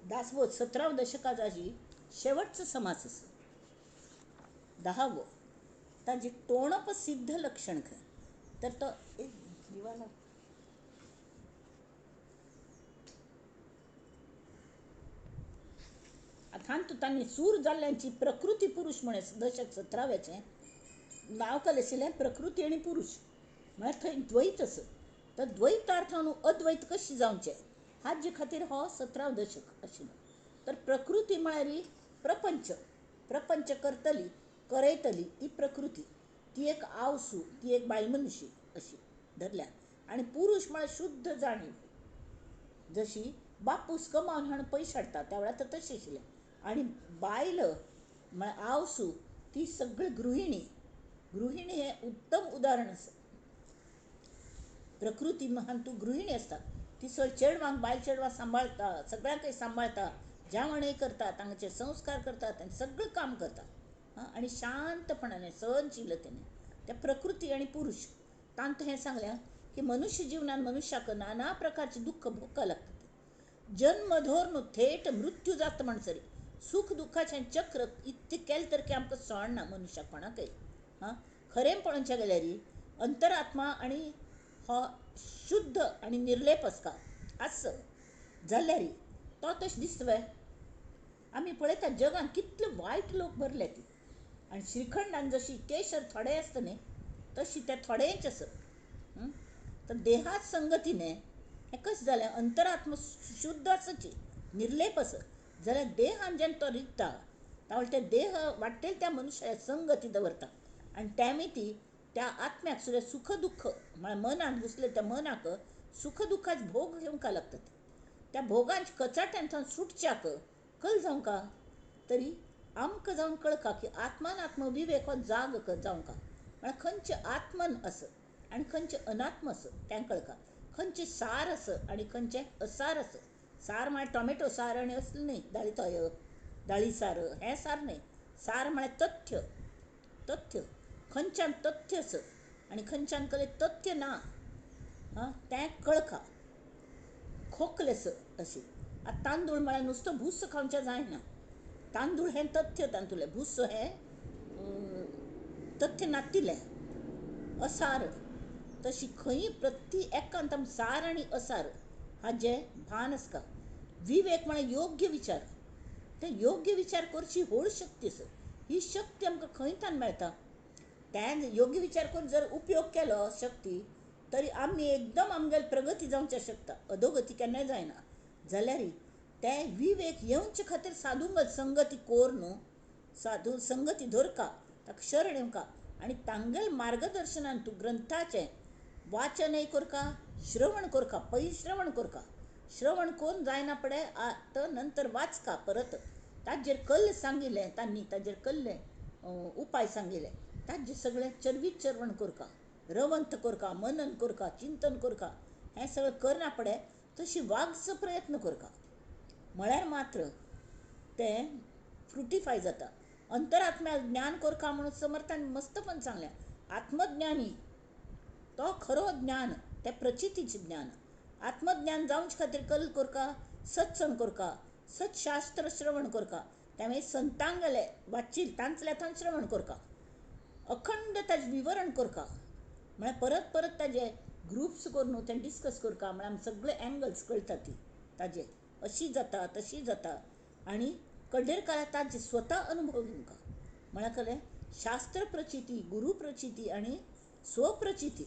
Speaker 1: दासबोध 17व्या दशकाची शेवटचो समास आसा 10वो. ताजी तोणप सिद्ध लक्षण खंय तर तो एक दिवाला आतां तांणी सूर जाल्ल्यांची प्रकृती पुरुष म्हणे दशक 17व्याचें नांव कल आशिल्लें प्रकृती आनी पुरुष म्हळ्यार थंय द्वैत आसा. तर द्वैतार्थान अद्वैत कशें जावचें हाजे खातीर हो 17वो दशक आशिल्लो. तर प्रकृती म्हळ्यार प्रपंच, प्रपंच करतली करयतली ती प्रकृती, ती एक आवसू, ती एक बायलमनशी अशी धरल्या. आनी पुरुष म्हळ्यार शुद्ध जाणीव, जशी बापूस कमावन हाडून पयशे हाडटा त्या वेळार तर तशें आशिल्लें. आनी बायल म्हळ्यार आवसू ती सगळी गृहिणी, गृहिणी हें उत्तम उदाहरण आसा. प्रकृती महान तूं गृहिणी आसता, ती सगळी चेडवांक बायल चेडवां सांबाळटा, सगळ्यांकय सांबाळटा, जेवणय करता, तांचे संस्कार करता, तांचें सगळें काम करता आनी शांतपणाने सहनशीलतेने. त्या प्रकृती आनी पुरुष तांत हें सांगलें की मनुष्य जीवनान मनुष्याक नाना प्रकारचे दुःख भोगपाक लागतात. जन्म धरून थेट मृत्यू जाता म्हणसर सुख दुःखाचें चक्र इतलें केलें तर की आमकां सोडना मनुष्याक कोणाकय. हां, खरें पळोवचें गेल्यार अंतरात्मा आनी हो शुद्ध आनी निर्लेप आसता आस जाल्यार तो तशें दिसता वे. आमी पळयता जगान कितले वायट लोक भरले ती. आनी श्रीखंडान जशी केशर थोडे आसता न्ही तशी ते थोडेच आसा. तर देहात संगतीने हें कशें जालें अंतरात्मा शुद्ध आसची निर्लेप आसा जाल्यार देहान जेन्ना तो रिगता तावळ ते देह वाडटेल त्या मनुष्या संगती दवरता आनी त्यामी ती त्या आत्म्याक सुद्दां सुख दुःख म्हळ्यार मनान घुसले त्या मनाक सुख दुःखाचे भोग घेवंक लागतात. त्या भोगांच्या कचाट्यान थंय सुटच्याक कल जावंका तरी आमकां जावन कळका की आत्मान आत्मविवेक हो जाग जावंका म्हळ्यार खंयचें आत्मन आसा आनी खंयचें अनात्म आसा तें कळका, खंयचें सार आसा आनी खंयचें असार आसा. सार म्हळ्यार टोमॅटो सार आनी असलें न्ही, दाळी तोय दाळी सार हें सार न्ही. सार म्हळ्यार तथ्य, तथ्य खंयच्यान तथ्य आसा आनी खंयच्यान कले तथ्य ना हां तें कळका. खोकलें आसा अशी आतां तांदूळ म्हळ्यार नुस्तो भूस खावचें जायना, तांदूळ हें तथ्य तातूंतलें, भूस हें तथ्य नातिल्लें असार. तशी खंय प्रति एकांत सार आनी असार हाजें भान आसता. विवेक म्हळ्यार योग्य विचार, ते योग्य विचार करची व्हड शक्ती आसा. ही शक्ती आमकां खंय तान मेळटा? तें योग्य विचार करून जर उपयोग केलो शक्ती तरी आमी एकदम आमगेली प्रगती जावंक शकता, अधोगती केन्नाय जायना. जाल्यार ते विवेक येवचे खातीर साधूंक संगती कोर न्हू, साधू संगती धरका, ताका शरण येवका आनी तांगेल मार्गदर्शनान तूं ग्रंथाचें वाचनय करका, श्रवण करका, पयलीं श्रवण करका, श्रवण करून जायना पडे तर नंतर वाचका परत, ताजेर कल्ले सांगिल्लें तांणी, ताजेर कल्ले उपाय सांगिल्ले ताजेर सगळें चरवीत चरवण करका, रवंत करका, मनन करका, चिंतन करका, हें सगळें करना पडे तशी वागचो प्रयत्न करका म्हळ्यार मात्र तें फ्रुटिफाय जाता. अंतरात्म्याक ज्ञान करका म्हणून समर्थान मस्तपण सांगलें. आत्मज्ञानी तो खरो ज्ञान, तें प्रचितीचें ज्ञान. आत्मज्ञान जावचे खातीर कल करका, सत्संग करका, सत्शास्त्र श्रवण करका, त्यामुळे संतांगेलें वाचील तांचल्या थंय श्रवण करका, अखंड ताजें विवरण करका, म्हळ्यार परत परत ताजे ग्रुप्स करून तें डिस्कस करका, म्हळ्यार आमकां सगळे एंगल्स कळटा ती ताजे, अशी जाता तशी जाता. आनी कडेर काळार ताजे स्वता अनुभव घेवंका म्हळ्यार कळ्ळें शास्त्र प्रचिती, गुरू प्रचिती आनी स्वप्रचिती,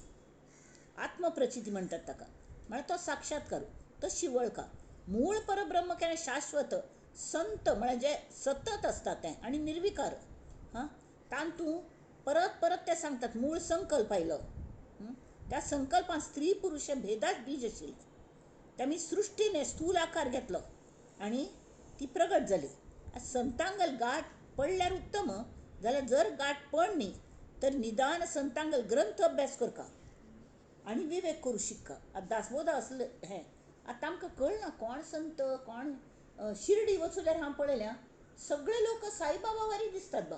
Speaker 1: आत्मप्रचिती म्हणटात ताका, म्हळ्यार तो साक्षात्कार तशी वळखा. मूळ परब्रह्म केन्ना शाश्वत संत म्हळ्यार जे सतत आसता तें आनी निर्विकार. हां, तातूंत परत परत ते सांगतात मूळ संकल्प आयलो, त्या संकल्पान स्त्री पुरुष हे भेदाच बीज आशिल्लें, तेमी सृश्टीने स्थूल आकार घेतलो आनी ती प्रगट जाली. संतांगल गांठ पडल्यार उत्तम, जाल्यार जर गांठ पडली तर निदान संतांगल ग्रंथ अभ्यास करका, आनी विवेक करूं शिक्का. आतां दासबोधा असले हें आतां आमकां कळना कोण संत कोण. शिर्डी वचूल्यार हांव पळयल्या सगळे लोक साईबाबा वरी दिसतात बा,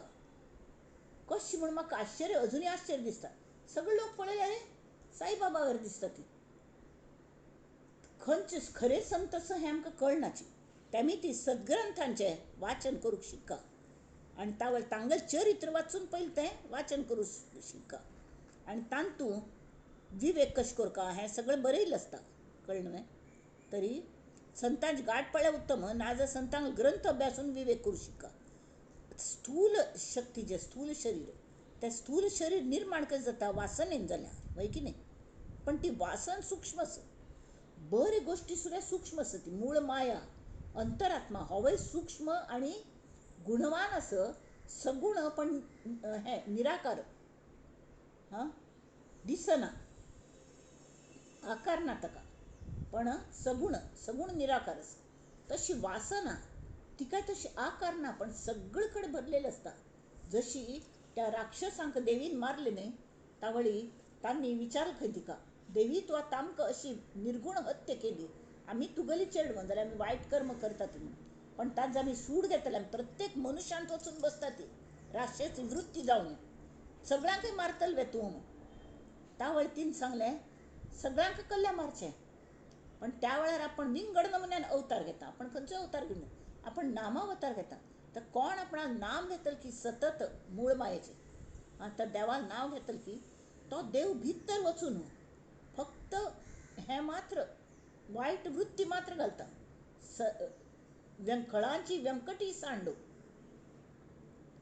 Speaker 1: कशें म्हूण म्हाका आश्चर्य, अजुनूय आश्चर्य दिसता. सगळे लोक पळयल्यार साईबाबा वरी दिसता. ती खंयचे खरे संत आसा हें आमकां कळनाची. तेमी ती सद्ग्रंथांचें वाचन करूंक शिक्का आनी तावळ तांगेलें चरित्र वाचून पयलें तें वाचन करूंक शिक्का आनी तातूंत विवेक कशें करका हें सगळें बरयल्लें आसता. कळ्ळें न्हय? तरी संतांची गांठ पडल्यार उत्तम, नाजाल्यार संतांक ग्रंथ अभ्यासून विवेक करूं शिक्का. स्थूल शक्ती जें स्थूल शरीर, तें स्थूल शरीर निर्माण कशें जाता वासनेन जाल्या, हय की न्ही? पण ती वासन सूक्ष्म आसा. बऱ्यो गोश्टी सुद्दां सूक्ष्म आसा. ती मूळ माया अंतरात्मा होवय सूक्ष्म आनी गुणवान आसा, सगुण पण हें निराकार, हां, दिसना, आकार ना ताका, पण सगुण, सगुण निराकार आसा. तशी वासना तिका तशी आकार ना, पण सगळे कडेन भरलेली आसता. जशी त्या राक्षसांक देवीन मारले न्हय, तावळी तांणी विचारलें खंय तिका, देवी तूं आतां आमकां अशी निर्गुण हत्या केली, आमी तुगेली चेडवां जाल्यार आमी वायट कर्म करतात म्हणून, पण तांचो आमी सूड घेतले. आमी प्रत्येक मनुष्यांत वचून बसता ती राक्षस वृत्ती जावन सगळ्यांकय मारतले वे तूं. तावळ तीन सांगलें सगळ्यांक कल्ल्या मारचें, पण त्या वेळार आपण विंगड नमुन्यान अवतार घेता. आपण खंयचो अवतार घेवना, आपण नामावतार घेता. तर कोण आपणाक नाम घेतल की सतत मूळ मायेचें, आतां देवाक नांव घेतल की तो देव भितर वचून फक्त हें मात्र वायट वृत्ती मात्र घालता. व्यंकळांची व्यंकटी सांडू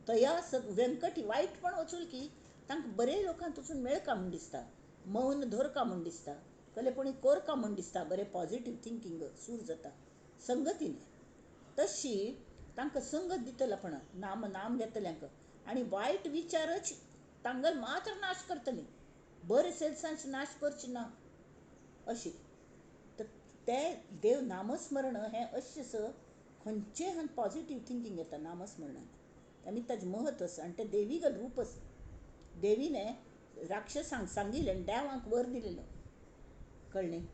Speaker 1: तया व्यंकटी वायटपण वचून की तांकां बरे लोकांक वचून मेळका म्हूण दिसता, मौन धरका म्हूण दिसता, कलेपणी कोरका म्हूण दिसता, बरें पॉझिटीव थिंकींग सूर जाता संगतीने. तशी तांकां संगत दितले आपण नाम नाम घेतल्यांक आनी वायट विचारच तांगेलो मात्र नाश करतली, बरे सेल्सांचे नाश करचे ना अशी. तर ते देव नामस्मरण हें अशें खंयचेय हांगा पॉझिटीव थिंकींग येता नामस्मरणान, आनी ताजें म्हत्व आसा आनी तें देवीगल रूप आसा. देवीने राक्षसांक सांगिल्लें आनी देवांक वर दिलेलो, कळ्ळें?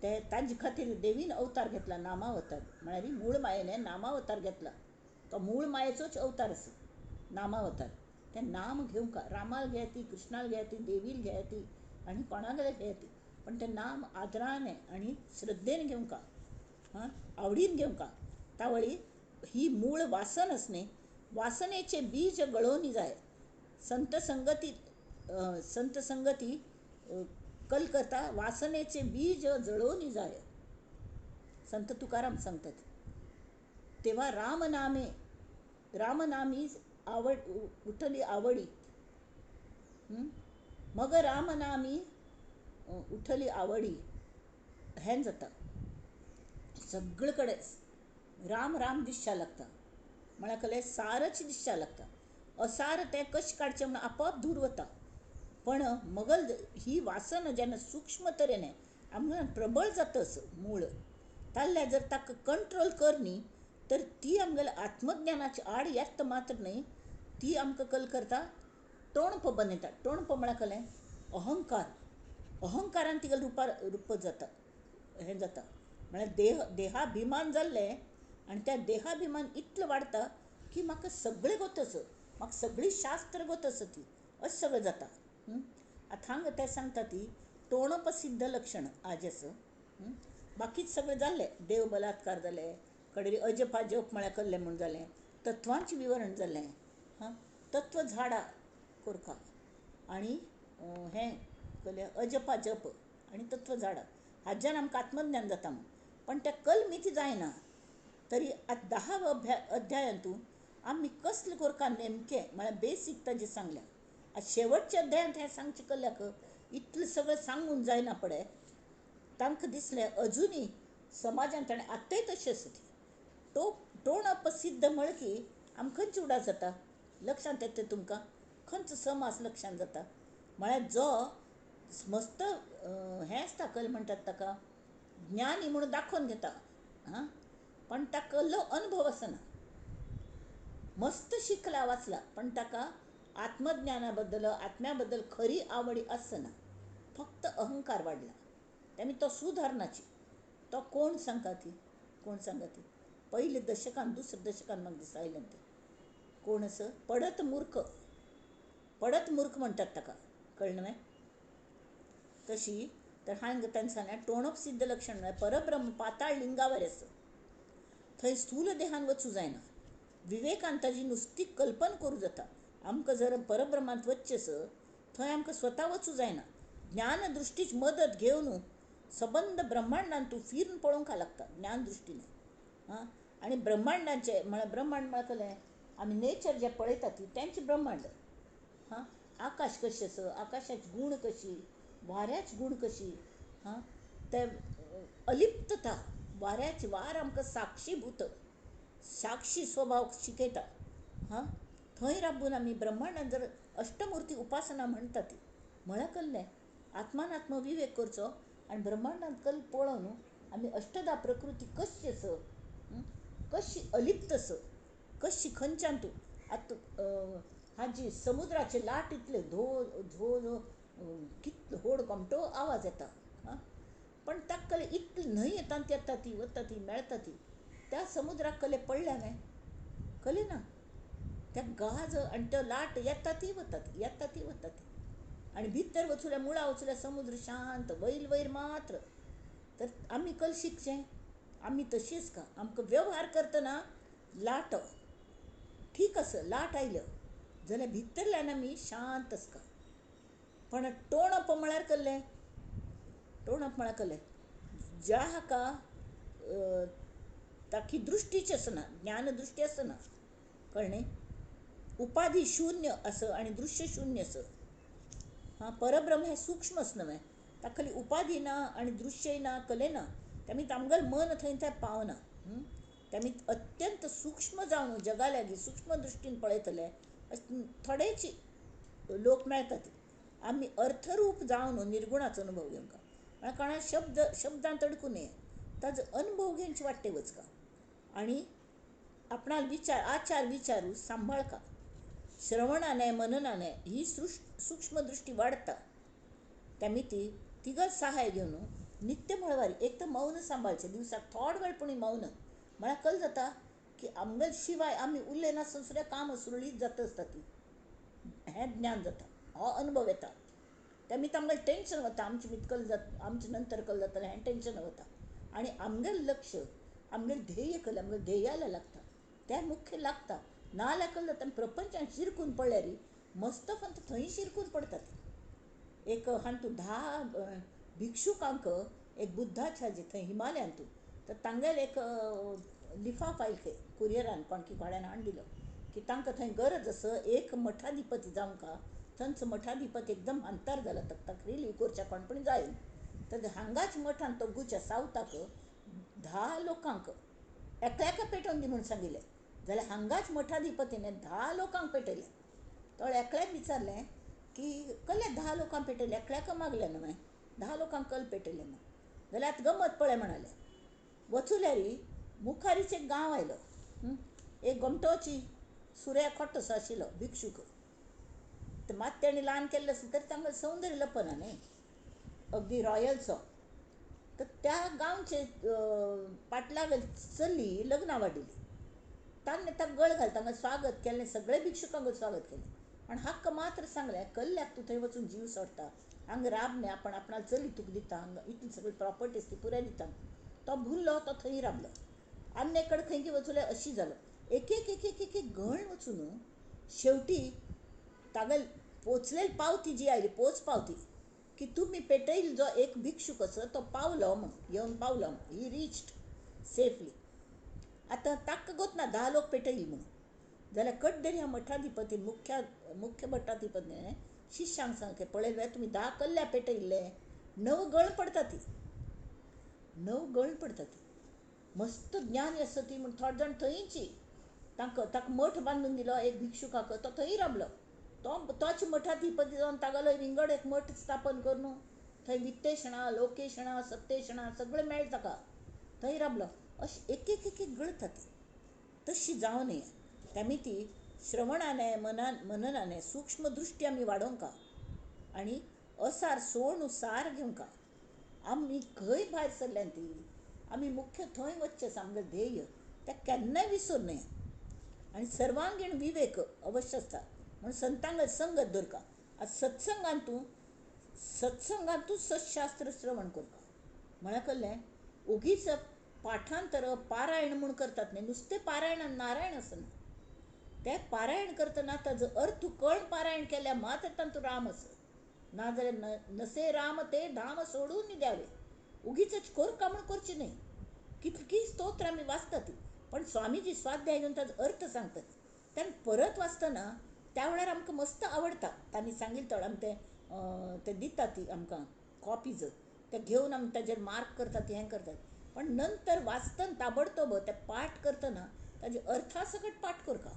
Speaker 1: ते ताजे खातीर देवीन अवतार घेतला, नामावतार म्हळ्यार मूळ मायेने नामावतार घेतला. तो मूळ मायेचोच अवतार आसा नामावतार. तें नाम घेवंक रामाक घेयाती, कृष्णाक घेयाती, देवीक घेयाती आनी कोणाक घेयाती, पण तें नाम आदरान आनी श्रद्धेन घेवंक, हां, आवडीन घेवंक. तावळी ही मूळ वासन आसा न्ही, वासनेचे बीज गळोवनी जाय. संत संगती, संत संगती कल करता वासनेचे बीज जळोवनी जाय, संत तुकाराम सांगतात. तेव्हा रामनामे रामनामी आवड उठली आवडी, मग रामनामी उठली आवडी हें जाता. सगळे कडेन राम राम दिसच्या लागता, म्हळ्यार कले सारच दिसच्या लागता. असार तें कशें काडचें म्हणून आपोआप दूर वता. पण मगल ही वासना जेन्ना सूक्ष्म तरेन आमकां प्रबळ जाता मूळ ताल्ल्या जर ताका कंट्रोल कर न्ही तर ती आमगेल्या आत्मज्ञानाची आड येत मात्र न्हय, ती आमकां कल करता टोणप बनयता. टोणप म्हळ्यार कलें अहंकार, अहंकारान तिगेलें रुपार रूप जाता, हें जाता. म्हळ्यार देहाभिमान जाल्लें आनी त्या देहाभिमान इतलो वाडटा की म्हाका सगळें गोत आसा, म्हाका सगळीं शास्त्र गोत आसा ती, अशें सगळें जाता. आतां हांगा तें सांगता ती टोणप सिद्ध लक्षण आज आसा. बाकीच सगळें जाल्लें, देव बलात्कार जाले, कडेन अजपा जप म्हळ्यार कल्लें म्हूण जालें, तत्वांचें विवरण जालें, हां, तत्व झाडां कोरका आनी हें कलें अजपा जप आनी तत्व झाडां हाज्यान आमकां आत्मज्ञान जाता म्हूण. पण तें कलमिती जायना. तरी आतां 10 अध्यायांतून आमी कसलें कोरका नेमकें म्हळ्यार बेसीक ताजें सांगल्या. आतां शेवटच्या अध्यायांत हें सांगचें कल्ल्याक इतलें सगळें सांगून जायना पडे. तांकां दिसलें अजुनूय समाजांत आनी आतांय तशें आसा. ती टोणप सिद्ध म्हळें की आमकां खंयची उडास जाता लक्षांत येता तुमकां, खंयचो समास लक्षांत जाता म्हळ्यार जो मस्त हें आसता कल म्हणटात ताका ज्ञानी म्हणून दाखोवन घेता, हां, पण ताका कसलो अनुभव आसना. मस्त शिकला वाचला पण ताका आत्मज्ञाना बद्दल आत्म्या बद्दल खरी आवडी आसना. फक्त अहंकार वाडला. तेमी तो सुधारणाची तो कोण सांगता ती, कोण सांगता ती पयले दशकान दुसऱ्या दशकान म्हाका दिसता आयलें तें. कोण असो पडत मूर्ख, पडत मूर्ख म्हणटात ताका, कळ्ळें न्हय? तशी तर हांवें तांकां सांगलें टोणप सिद्ध लक्षण म्हळ्यार परब्रह्म पाताळ लिंगावर आसा, थंय स्थूल देहान वचूं जायना. विवेकान ताजी नुस्ती कल्पना करूं जाता. आमकां जर परब्रह्मांत वचचें आसा थंय आमकां स्वता वचूं जायना. ज्ञानदृश्टीची मदत घेवन सबंद ब्रह्मांडान तूं फिरून पळोवंक लागता ज्ञानदृश्टीने. हां, आनी ब्रह्मांडाचें म्हळ्यार ब्रह्मांड म्हळ्यार कसलें, आमी नेचर जें पळयता ती तेंचें ब्रह्मांड. हां, आकाश कशें आसा, आकाशाची गूण कशी, वाऱ्याची गूण कशी, हां, ते अलिप्तता, वाऱ्याची वार आमकां साक्षीभूत साक्षी स्वभाव शिकयता. हां, थंय राबून आमी ब्रह्मांडान जर अष्टमूर्ती उपासना म्हणटा ती म्हळ्यार कसलें आत्मानात्म विवेक करचो आनी ब्रह्मांडान कल पळोवन आमी अष्टदा प्रकृती कशी आसा, कशी अलिप्त आसा, कशी खंयच्यान तूं आतां हाजी समुद्राचे लाट इतले धो धो धो कितलो व्हड गोमटो आवाज येता. हां, पण ताका कले इतली न्हंय येता ती येता ती वता ती मेळटा ती त्या समुद्राक कले पडल्या न्हय, कले ना त्या गाज आनी त्यो लाट येता ती वता ती येता ती वता ती आनी भितर वचुल्या मुळा वचुल्या समुद्र शांत वयर वयर मात्र. तर आमी कल शिकचें, आमी तशीच का आमकां व्यवहार करतना लाट ठीक आसा, लाट आयल्यो जाल्यार भितरल्यान आमी शांत आसता. पण टोणप म्हळ्यार कसलें, टोणप म्हळ्यार कसलें, ज्या हाका ताकी दृश्टीच आसना, ज्ञानदृश्टी आसना, कळ्ळें? उपाधी शून्य आसा आनी दृश्य शून्य आसा. हां, परब्रह्म हें सूक्ष्म आसना न्हय, ताका खाली उपाधी ना आनी दृश्यय ना, कले ना, तेमी आमगेलें मन थंय थंय पावना. तेमी अत्यंत सूक्ष्म जावन जगा लागीं सूक्ष्म दृश्टीन पळयतले थोडेच लोक मेळटात. आमी अर्थरूप जावन निर्गुणाचो अनुभव घेवंक म्हळ्यार कोणा शब्द शब्दांत अडकून न्हय, ताजो अनुभव घेवचे वाटे वचका आनी आपणाक विचार आचार विचारू सांबाळका. श्रवणाने मननाने ही सूक्ष्म दृष्टी वाडता. त्यामी ती तिगत सहाय घेवन नित्य म्हळवारी एक तर मौन सांबाळचें, दिवसाक थोडो वेळ पूण मौन म्हळ्यार कल जाता की आमगेल शिवाय आमी उरले नासतना सुद्दां काम सुरळीत जाता आसता ती, हें ज्ञान जाता, हो अनुभव येता. त्या मित आमगेलें टेंशन वता, आमचें मित कल जाता, आमचें नंतर कल जातलें हें टेंशन वता आनी आमगेलें लक्ष आमगेलें ध्येय कल आमगेलें ध्येयाला लागता, तें मुख्य लागता. ना जाल्यार कल जाता प्रपंचान शिरकून पडल्यार मस्त फक्त थंय शिरकून पडटा ती. एक हातूंत 10 भिक्षुकांक एक बुद्धाच्या जे थंय हिमालयांतू तर तांगेलें एक लिफाफ आयलें खंय कुरियरान कोणकी घोड्यान हाडून दिलो की तांकां थंय गरज आसा एक मठाधिपती जावंक. थंयचो मठाधिपती एकदम अंतर जाला, ताका रिलीव करच्या कोणपण जाय. तर हांगाच मठान तो गुच्या सावथाक 10 लोकांक एकल्याक पेटोवन दी म्हूण सांगिल्लें जाल्यार हांगाच मठाधिपतीने 10 लोकांक पेटयलें. तो एकल्याक विचारलें की कसले 10 लोकांक पेटयलें, एकल्याक मागलें न्हय, 10 लोकांक कल पेटयलें म्हूण. जाल्यार आतां गमत पळय म्हणालें, वचुल्यारी मुखारीच एक गांव आयलो, एक गोमटोची सुऱ्या खोटसो आशिल्लो भिक्षूक. तर मात तेणें ल्हान केल्लें आसलें तरी तांकां सौंदर्य लपना न्हय, अगदी रॉयलसो. तर त्या गांवचे पाटलागेर चली लग्नां वाडिल्ली, तांणे ताका गळ घाल तांकां स्वागत केलें, सगळे भिक्षुकांक स्वागत केलें. आनी हाका मात्र सांगलें कल्ल्याक तूं थंय वचून जीव सोडटा, हांगा राब न्हय, आपण आपणाक चली तुका दिता, हांगा इतली सगळी प्रॉपर्टीज ती पुराय दिता. तो भुल्लो, तो थंय राबलो. आनी एक कडेन खंय वचूं अशी जालो, एक एक एक एक एक गण वचून शेवटी तागेल पोचलेली पावती जी आयली, पोच पावती की तुमी पेटयल जो एक भिक्षूक आसा तो पावलो म्हूण, येवन पावलो म्हूण, ही रिच्ड सेफली. आतां ताका गोत ना 10 लोक पेटयली म्हणून. जाल्यार कड्डेर ह्या मठाधिपतीन मुख्य मठाधिपतीन शिष्यांक सांगलें पळयलें तुमी 10 कल्ल्या पेटयल्ले, 9 गळ पडटा ती, 9 गळ पडटा ती. मस्त ज्ञानी आसा ती म्हूण थोडे जाण थंयची तांकां ताका मठ बांदून दिलो एक भिक्षुकाक, तो थंय राबलो. तो तोच मठाधिपती जावन तागेलो विंगड एक मठ स्थापन करून थंय वित्तेषणा लोकेषणा सत्तेषणा सगळें मेळटा ताका, थंय राबलो. अशें एक एक एक गळटा ती. तशी जावं नये. त्यामी ती श्रवणाने मननाने सूक्ष्म दृश्टी आमी वाडोवंक आनी असार सोडून सार घेवंका. आमी खंय भायर सरल्यान ती आमी मुख्य थंय वचचें आसा, आमगेलें ध्येय तें केन्नाय विसर न्हय. आनी सर्वांगीण विवेक अवश्य आसता म्हणून संतांगेर संगत दवरका. आतां सत्संगांतूच सत्शास्त्र श्रवण करता म्हळ्यार कसलें ओगीच पाठांतर पारायण म्हूण करतात न्ही, नुस्तें पारायणान नारायण आसना. तें पारायण करतना ताजो अर्थ कळ पारायण केल्यार मात्र तातूंत राम आसा, नाजाल्यार नसे राम ते धाम सोडून द्यावे. उगीच कोरका म्हूण करची न्हय. कितलीं स्तोत्रां आमी वाचतात पण स्वामीजी स्वाध्याय घेवन ताजो अर्थ सांगतात तेन्ना परत वाचतना त्या वेळार आमकां मस्त आवडटा. तांणी सांगिल्लें थोडे आमी तें ते दितात ती आमकां कॉपीज, ते घेवन आमी ताजेर मार्क करतात हें करतात. पण नंतर वाचतना ताबडतोब ते पाठ करतना ताजे अर्था सकट पाठ करता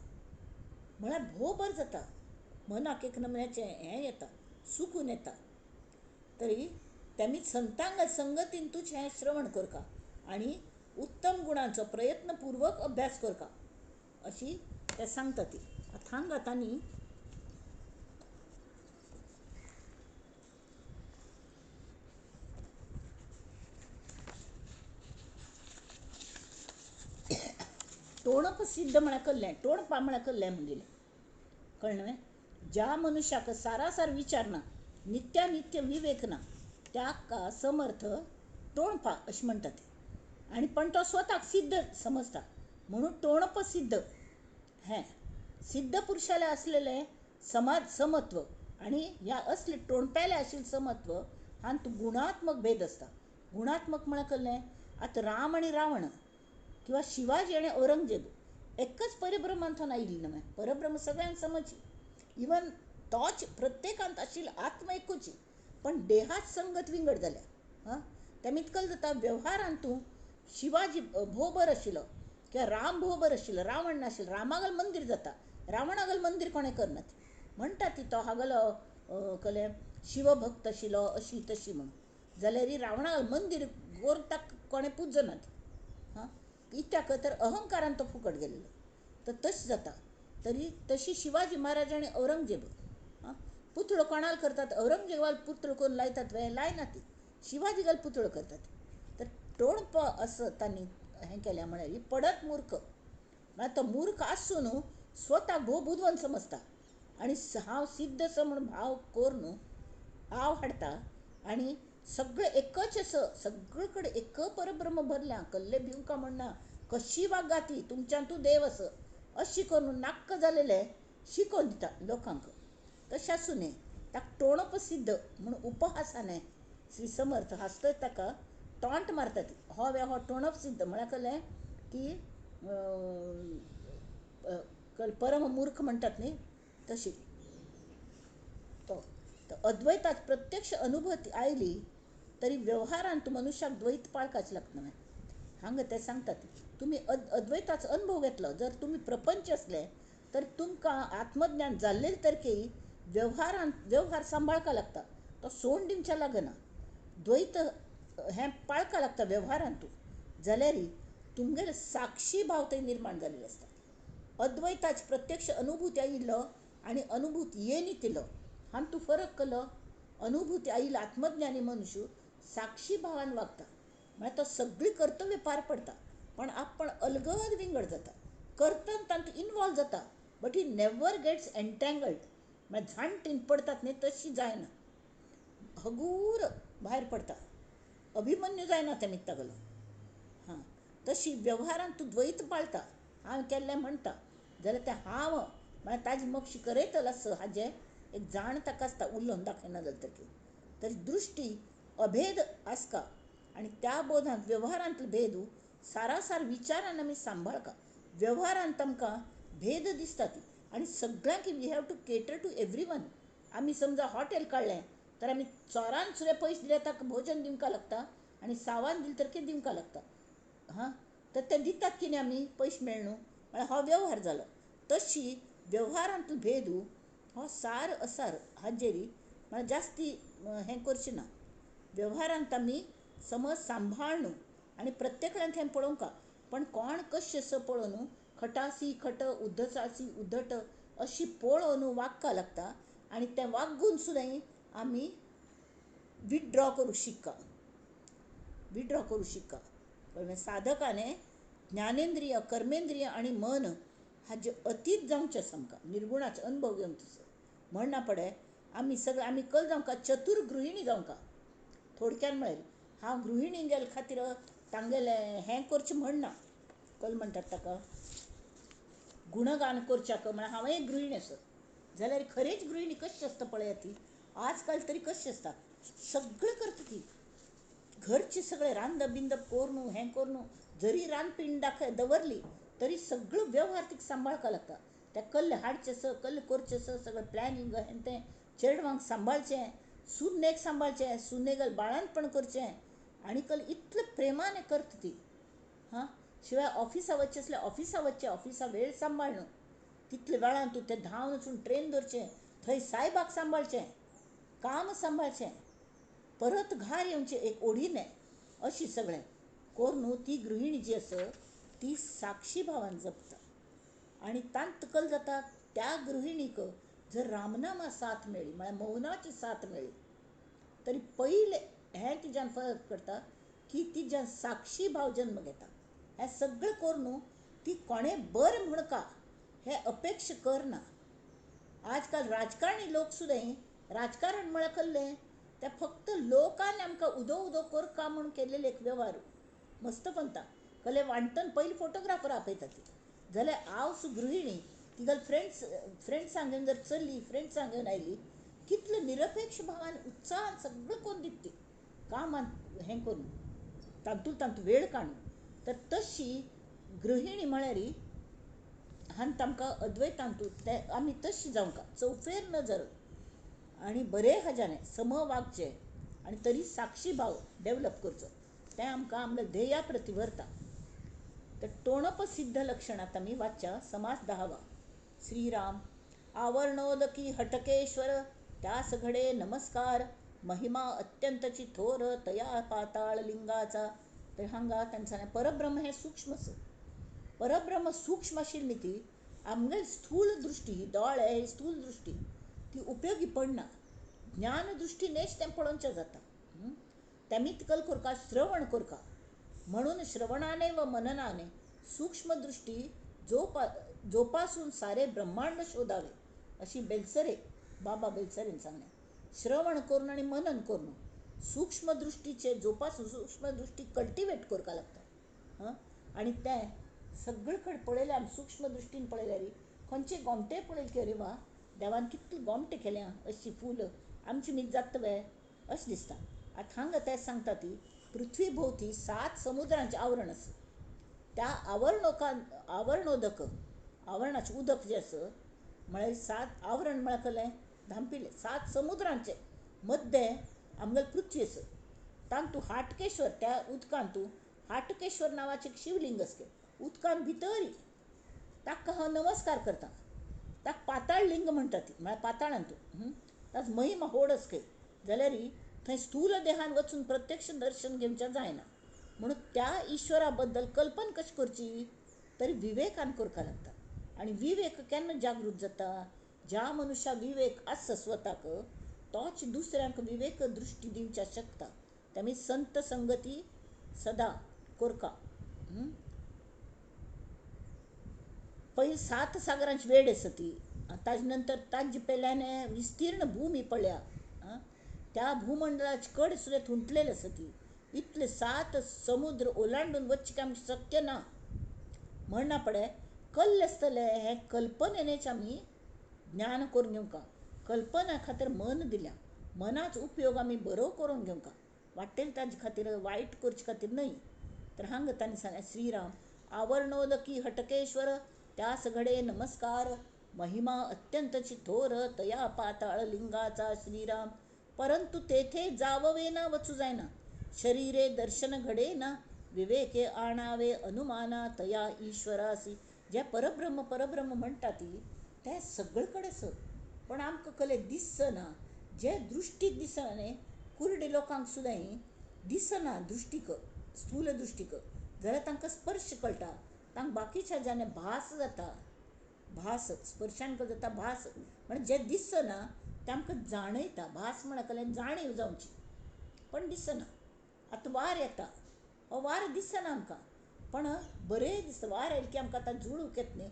Speaker 1: म्हळ्यार भोव बरें जाता, मनाक एक नमुन्याचें हें येता, सुकून येता. तरी तेमी संतांग संगतींतूच हें श्रवण करता आनी उत्तम गुणांचो प्रयत्नपूर्वक अभ्यास करता अशी ते सांगता ती. हांगा तांणी टोणप सिद्ध म्हळ्यार कसलें, टोणपा म्हळ्यार कसलें म्हणलें कळ्ळें? ज्या मनुष्याक सारासार विचार ना, नित्यानित्य विवेक ना, त्या समर्थ टोणपा अशें म्हणटात. आनी पण तो स्वताक सिद्ध समजता म्हणून टोणप सिद्ध. हें सिद्ध पुरुषाले आसलेलें समाज समत्व आनी ह्या असले टोणप्याले आशिल्लें समत्व हांत गुणात्मक भेद आसता. गुणात्मक म्हळ्यार कसलें? आतां राम आनी रावण किंवा शिवाजी आनी औरंगजेब एकच परब्रह्मांतून आयिल्ली न्हय. परब्रह्म सगळ्यांक समजची, इवन तोच प्रत्येकांत आशिल्लो आत्मा एकूच, पण देहात संगत विंगड जाल्या. हां, तेमी इतकल जाता व्यवहारांतू शिवाजी भोव बरो आशिल्लो किंवा राम भोव बरो आशिल्लो, रावण नाशिल्लो. रामागल मंदीर जाता, रावणागल मंदीर कोणें करनात म्हणटा ती तो हागलो कसलें शिवभक्त आशिल्लो अशी तशी म्हणून, जाल्यार रावणागल मंदीर गोरताक कोणें पुजनात. हां, कित्याक तर अहंकारान तो फुकट गेलेलो. तर तशें जाता. तरी तशी शिवाजी महाराज आनी औरंगजेब, हां, पुतळो कोणाल करतात? औरंगजेबाल पुतळो करून लायतात वे? लायना ती, शिवाजीगाल पुतळो करतात. तर टोणप असं तांणी हें केलें म्हळ्यार पडत मूर्ख. म्हळ्यार तो मूर्ख आसून स्वता भोव बुदवंत समजता आनी हांव सिद्ध असो म्हूण भाव करून आव हाडटा आनी सगळें एकच असो सगळे कडेन एक परब्रह्म भरल्या, कल्ले भिवका म्हणना, कशी वागा ती तुमच्यान तूं देव असो अशी करून नाक्क जालेलें शिकोवन दिता लोकांक. तशें आसूं न्हय ताका टोणप सिद्ध म्हूण उपहासाने श्री समर्थ हांसतच ताका टॉन्ट मारतात. हो वे हो टोणप सिद्ध म्हळ्यार कसलें की परम मूर्ख म्हणटात न्ही तशी तो. अद्वैतात प्रत्यक्ष अनुभूती आयली तरी व्यवहारांत मनुष्याक द्वैत पाळकाच लागता. हांगा ते सांगतात तुमी अद्वैताचो अनुभव घेतलो जर तुमी प्रपंच आसले तर तुमकां आत्मज्ञान जाल्लें तर की व्यवहारांत व्यवहार सांबाळका लागता, तो सोड दिवच्या लागना. द्वैत हें पाळका लागता व्यवहारांतू, जाल्यार तुमगेले साक्षी भाव थंय निर्माण जाल्ले आसता. अद्वैताची प्रत्यक्ष अनुभूती आयिल्लो आनी अनुभूती येनी तिलो हातूंत फरक केलो. अनुभूती आयिल्लो आत्मज्ञानी मनुष्य साक्षी भावान वागता, म्हळ्यार तो सगळीं कर्तव्य पार पडटा, पण आपण अलगद विंगड जाता. करतना तातूंत इनवॉल्व जाता, but he never gets entangled. म्हळ्यार झांटीन पडतात न्ही तशी जायना, हगूर भायर पडटा, अभिमन्यू जायना तें मित्ता गेलो. हां, तशी व्यवहारांत तूं द्वैत पाळता, हांव केल्लें म्हणटा जाल्यार तें हांव म्हळ्यार ताजी मक्षी करयतलो आसा हाजें एक जाण ताका आसता, उलोवन दाखयना जालें तर. तरी दृश्टी अभेद आसका आनी त्या बोधांत व्यवहारांतलो भेद सारासार विचारान आमी सांबाळका. व्यवहारांत आमकां भेद दिसतात आनी सगळ्यांक we have to cater to every one. आमी समजा हॉटेल काडलें तर आमी चोरान सुद्दां पयशे दिल्यार ताका भोजन दिवंक लागता आनी सावान दिलें तर कितें दिवंक लागता. हां, तर ते दितात कितें आमी पयशे मेळ न्हू, म्हळ्यार हो व्यवहार जालो. तशी व्यवहारांतलो भेद हो सार असार हाजेर म्हळ्यार जास्ती हें करचें ना. व्यवहारांत आमी समज सांबाळ्ळ आनी प्रत्येकान हें पळोवंक, पण कोण कशें असो पळोवन खटासी खट उद्धसासी उद्धट अशी पळोवन वागपाक लागता आनी तें वागून सुद्दां आमी विथड्रॉ करूं शिक्का, विथड्रॉ करूं शिक्का. कळ्ळें? साधकाने ज्ञानेंद्रिय, कर्मेंद्रिय आनी मन हाजे अतीत जावचें आसा आमकां, निर्गुणाचे अनुभव घेवचो आसा. म्हणना पडे आमी सगळे आमी कल जावंका, चतुर गृहिणी जावंका. थोडक्यान म्हळें हांव गृहिणी गेले खातीर तांगेलें हें करचें म्हणना, कल म्हणटात ताका गुणगान करच्याक, म्हळ्यार हांव एक गृहिणी आसा जाल्यार खरेंच गृहिणी कशी आसता पळयात ती आजकाल तरी कशी आसता, सगळें करता ती, घरचें सगळें रांदप बिंदप करून हें करून, जरी रांदपीण दाखय दवरली तरी सगळो वेव्हार तिका सांबाळपाक लागता. त्या कल्ले हाडचें आसा, कल्ले करचें आसा, सगळें प्लॅनिंग हें तें, चेडवांक सांबाळचें, सुनेक सांबाळचें, सुनेगेल बाळंतपण करचें, आनी कल इतले प्रेमान करता ती. हां, शिवाय ऑफिसा वचचें आसल्यार ऑफिसा वचचें, ऑफिसा वेळ सांबाळ्ळो तितले वेळान तूं तें धांवन वचून ट्रेन धरचें, थंय सायबाक सांबाळचें, काम सांबाळचें, परत घार येवचें एक ओडीने, अशी सगळें करून ती गृहिणी जी आसा ती साक्षी भावान जपता. आनी तांत कल जाता त्या गृहिणीक जर रामनामा साथ मेळ्ळी, म्हळ्यार मौनाची साथ मेळ्ळी, तरी पयलें हें तिज्यान फरक करता की तिज्यान साक्षी भाव जन्म घेता. हें सगळें करून ती कोणें बरें म्हणका हें अपेक्षा करना. आजकाल राजकारणी लोक सुद्दां राजकारण म्हळ्यार कसलें, तें फक्त लोकान आमकां उदो उदो करका म्हूण केल्लेले एक वेव्हार. मस्त पंता कले वांटन पयलीं फोटोग्राफर आपयता ती, जाल्यार हांव सु गृहिणी तिगेले फ्रेंड्स फ्रेंड्सांक घेवन जर चल्ली, फ्रेंड्सांक घेवन आयली, कितले निरपेक्ष भावान उत्साहान सगळें करून दिता ती, कामान हें करून तातूंत तातूंत वेळ काडून. तर तशी गृहिणी म्हळ्यार हान तांकां अद्वैतांतू ते आमी तशी जावंका, चौफेर नजर आनी बरे हजाने सम वागचें आनी तरी साक्षी भाव डेवलप करचो, तें आमकां आमगे ध्येया प्रती व्हरता. तर तोणप सिद्ध लक्षणांत आमी वाचच्या समास 10वा. श्रीराम आवर्णोदकी हटकेश्वर त्यास घडे नमस्कार, महिमा अत्यंतची थोर तया पाताळ लिंगाचा. तर हांगा तांणी परब्रह्म हें सूक्ष्म आसा, परब्रह्म सूक्ष्म आशिल्ली ती आमगे स्थूल दृश्टी, दोळे ही स्थूल दृश्टी ती उपयोगी पडना, ज्ञान दृश्टीनेच तें पळोवचें जाता. तेमी कल करका श्रवण करका, म्हणून श्रवणाने व मननाने सूक्ष्म दृश्टी जोपासून सारे ब्रह्मांड शोधावे, अशी बेलसरे बाबा बेलसरेन सांगलें. श्रवण करून आनी मनन करून सूक्ष्म दृश्टीचे जोपासून सूक्ष्म दृश्टी कल्टिवेट करपा लागता. हां, आनी तें सगळे कडेन पळयल्यार आमी सूक्ष्म दृश्टीन पळयल्यार खंयचे गोमटे पळयले की अरे वा देवान कितले गोमटे केल्या, अशी फूल आमची मीत जाता वे अशें दिसता. आतां हांगा तें सांगता ती पृथ्वी भोंवती 7 समुद्रांचें आवरण आसा, त्या आवरणोदक आवरणाचें उदक जें आसा म्हळ्यार 7 आवरण म्हळ्यार कसलें धांपिल्लें 7 समुद्रांचें मद्दें आमगेली पृथ्वी आसा. तातूंत हाटकेश्वर, त्या उदकांतू हाटकेश्वर नांवाचें एक शिवलिंग आसा, उदकांत भितर ताका हांव नमस्कार करता. ताका पाताळ लिंग म्हणटा ती, म्हळ्यार पाताळांतू ताजो महिमा व्हड आसा जाल्यार थंय स्थूल देहान वचून प्रत्यक्ष दर्शन घेवचें जायना, म्हणून त्या ईश्वरा बद्दल कल्पना कशी करची तरी विवेकान करपाक लागता. आनी विवेक केन्ना जागृत जाता, ज्या मनुष्या विवेक आसा स्वताक तोच दुसऱ्यांक विवेक दृश्टी दिवच्या शकता. तेमी संत संगती सदा करका. पयलीं 7 सागरांची वेड आसा ती, ताजे नंतर ताजे पेल्यान विस्तीर्ण भूमी पळया, त्या भूमंडळाचे कड सुद्दां थुंटलेले आसा ती, इतले 7 समुद्र ओलांडून वचचें आमकां शक्य ना. म्हणना पडे कल्ले आसतले हें कल्पनेच आमी ज्ञान करून घेवंका. कल्पना खातीर मन दिल्या, मनाचो उपयोग आमी बरो करून घेवंका, वाटेल ताजे खातीर वायट करचे खातीर न्हय. तर हांगा तांणी सांगलें श्रीराम आवर्णोदकी हटकेश्वर त्यास घडे नमस्कार, महिमा अत्यंतची थोर तया पाताळ लिंगाचा. श्रीराम परंतु तेथे जाववे ना वचू जायना, शरीरे दर्शन घडे ना, विवेके आणावे अनुमाना तया ईश्वरासी. जे परब्रह्म परब्रह्म म्हणटा ती तें सगळे कडेन आसा, पण आमकां कले दिसना, जे दृश्टीक दिसना न्ही, कुर्डे लोकांक सुद्दां दिसना दृश्टीक, स्थूल दृश्टीक, जाल्यार तांकां स्पर्श कळटा, तांकां बाकीच्या जाणे भास जाता, भास स्पर्शान जाता भास, म्हणजे जें दिसना तें आमकां जाणयता. भास म्हळ्यार जाणीव जावची, पण दिसना. आतां वार येता, हो वार दिसना आमकां, पण बरें दिसता. वार आयलें की आमकां आतां झुळूक येता न्ही,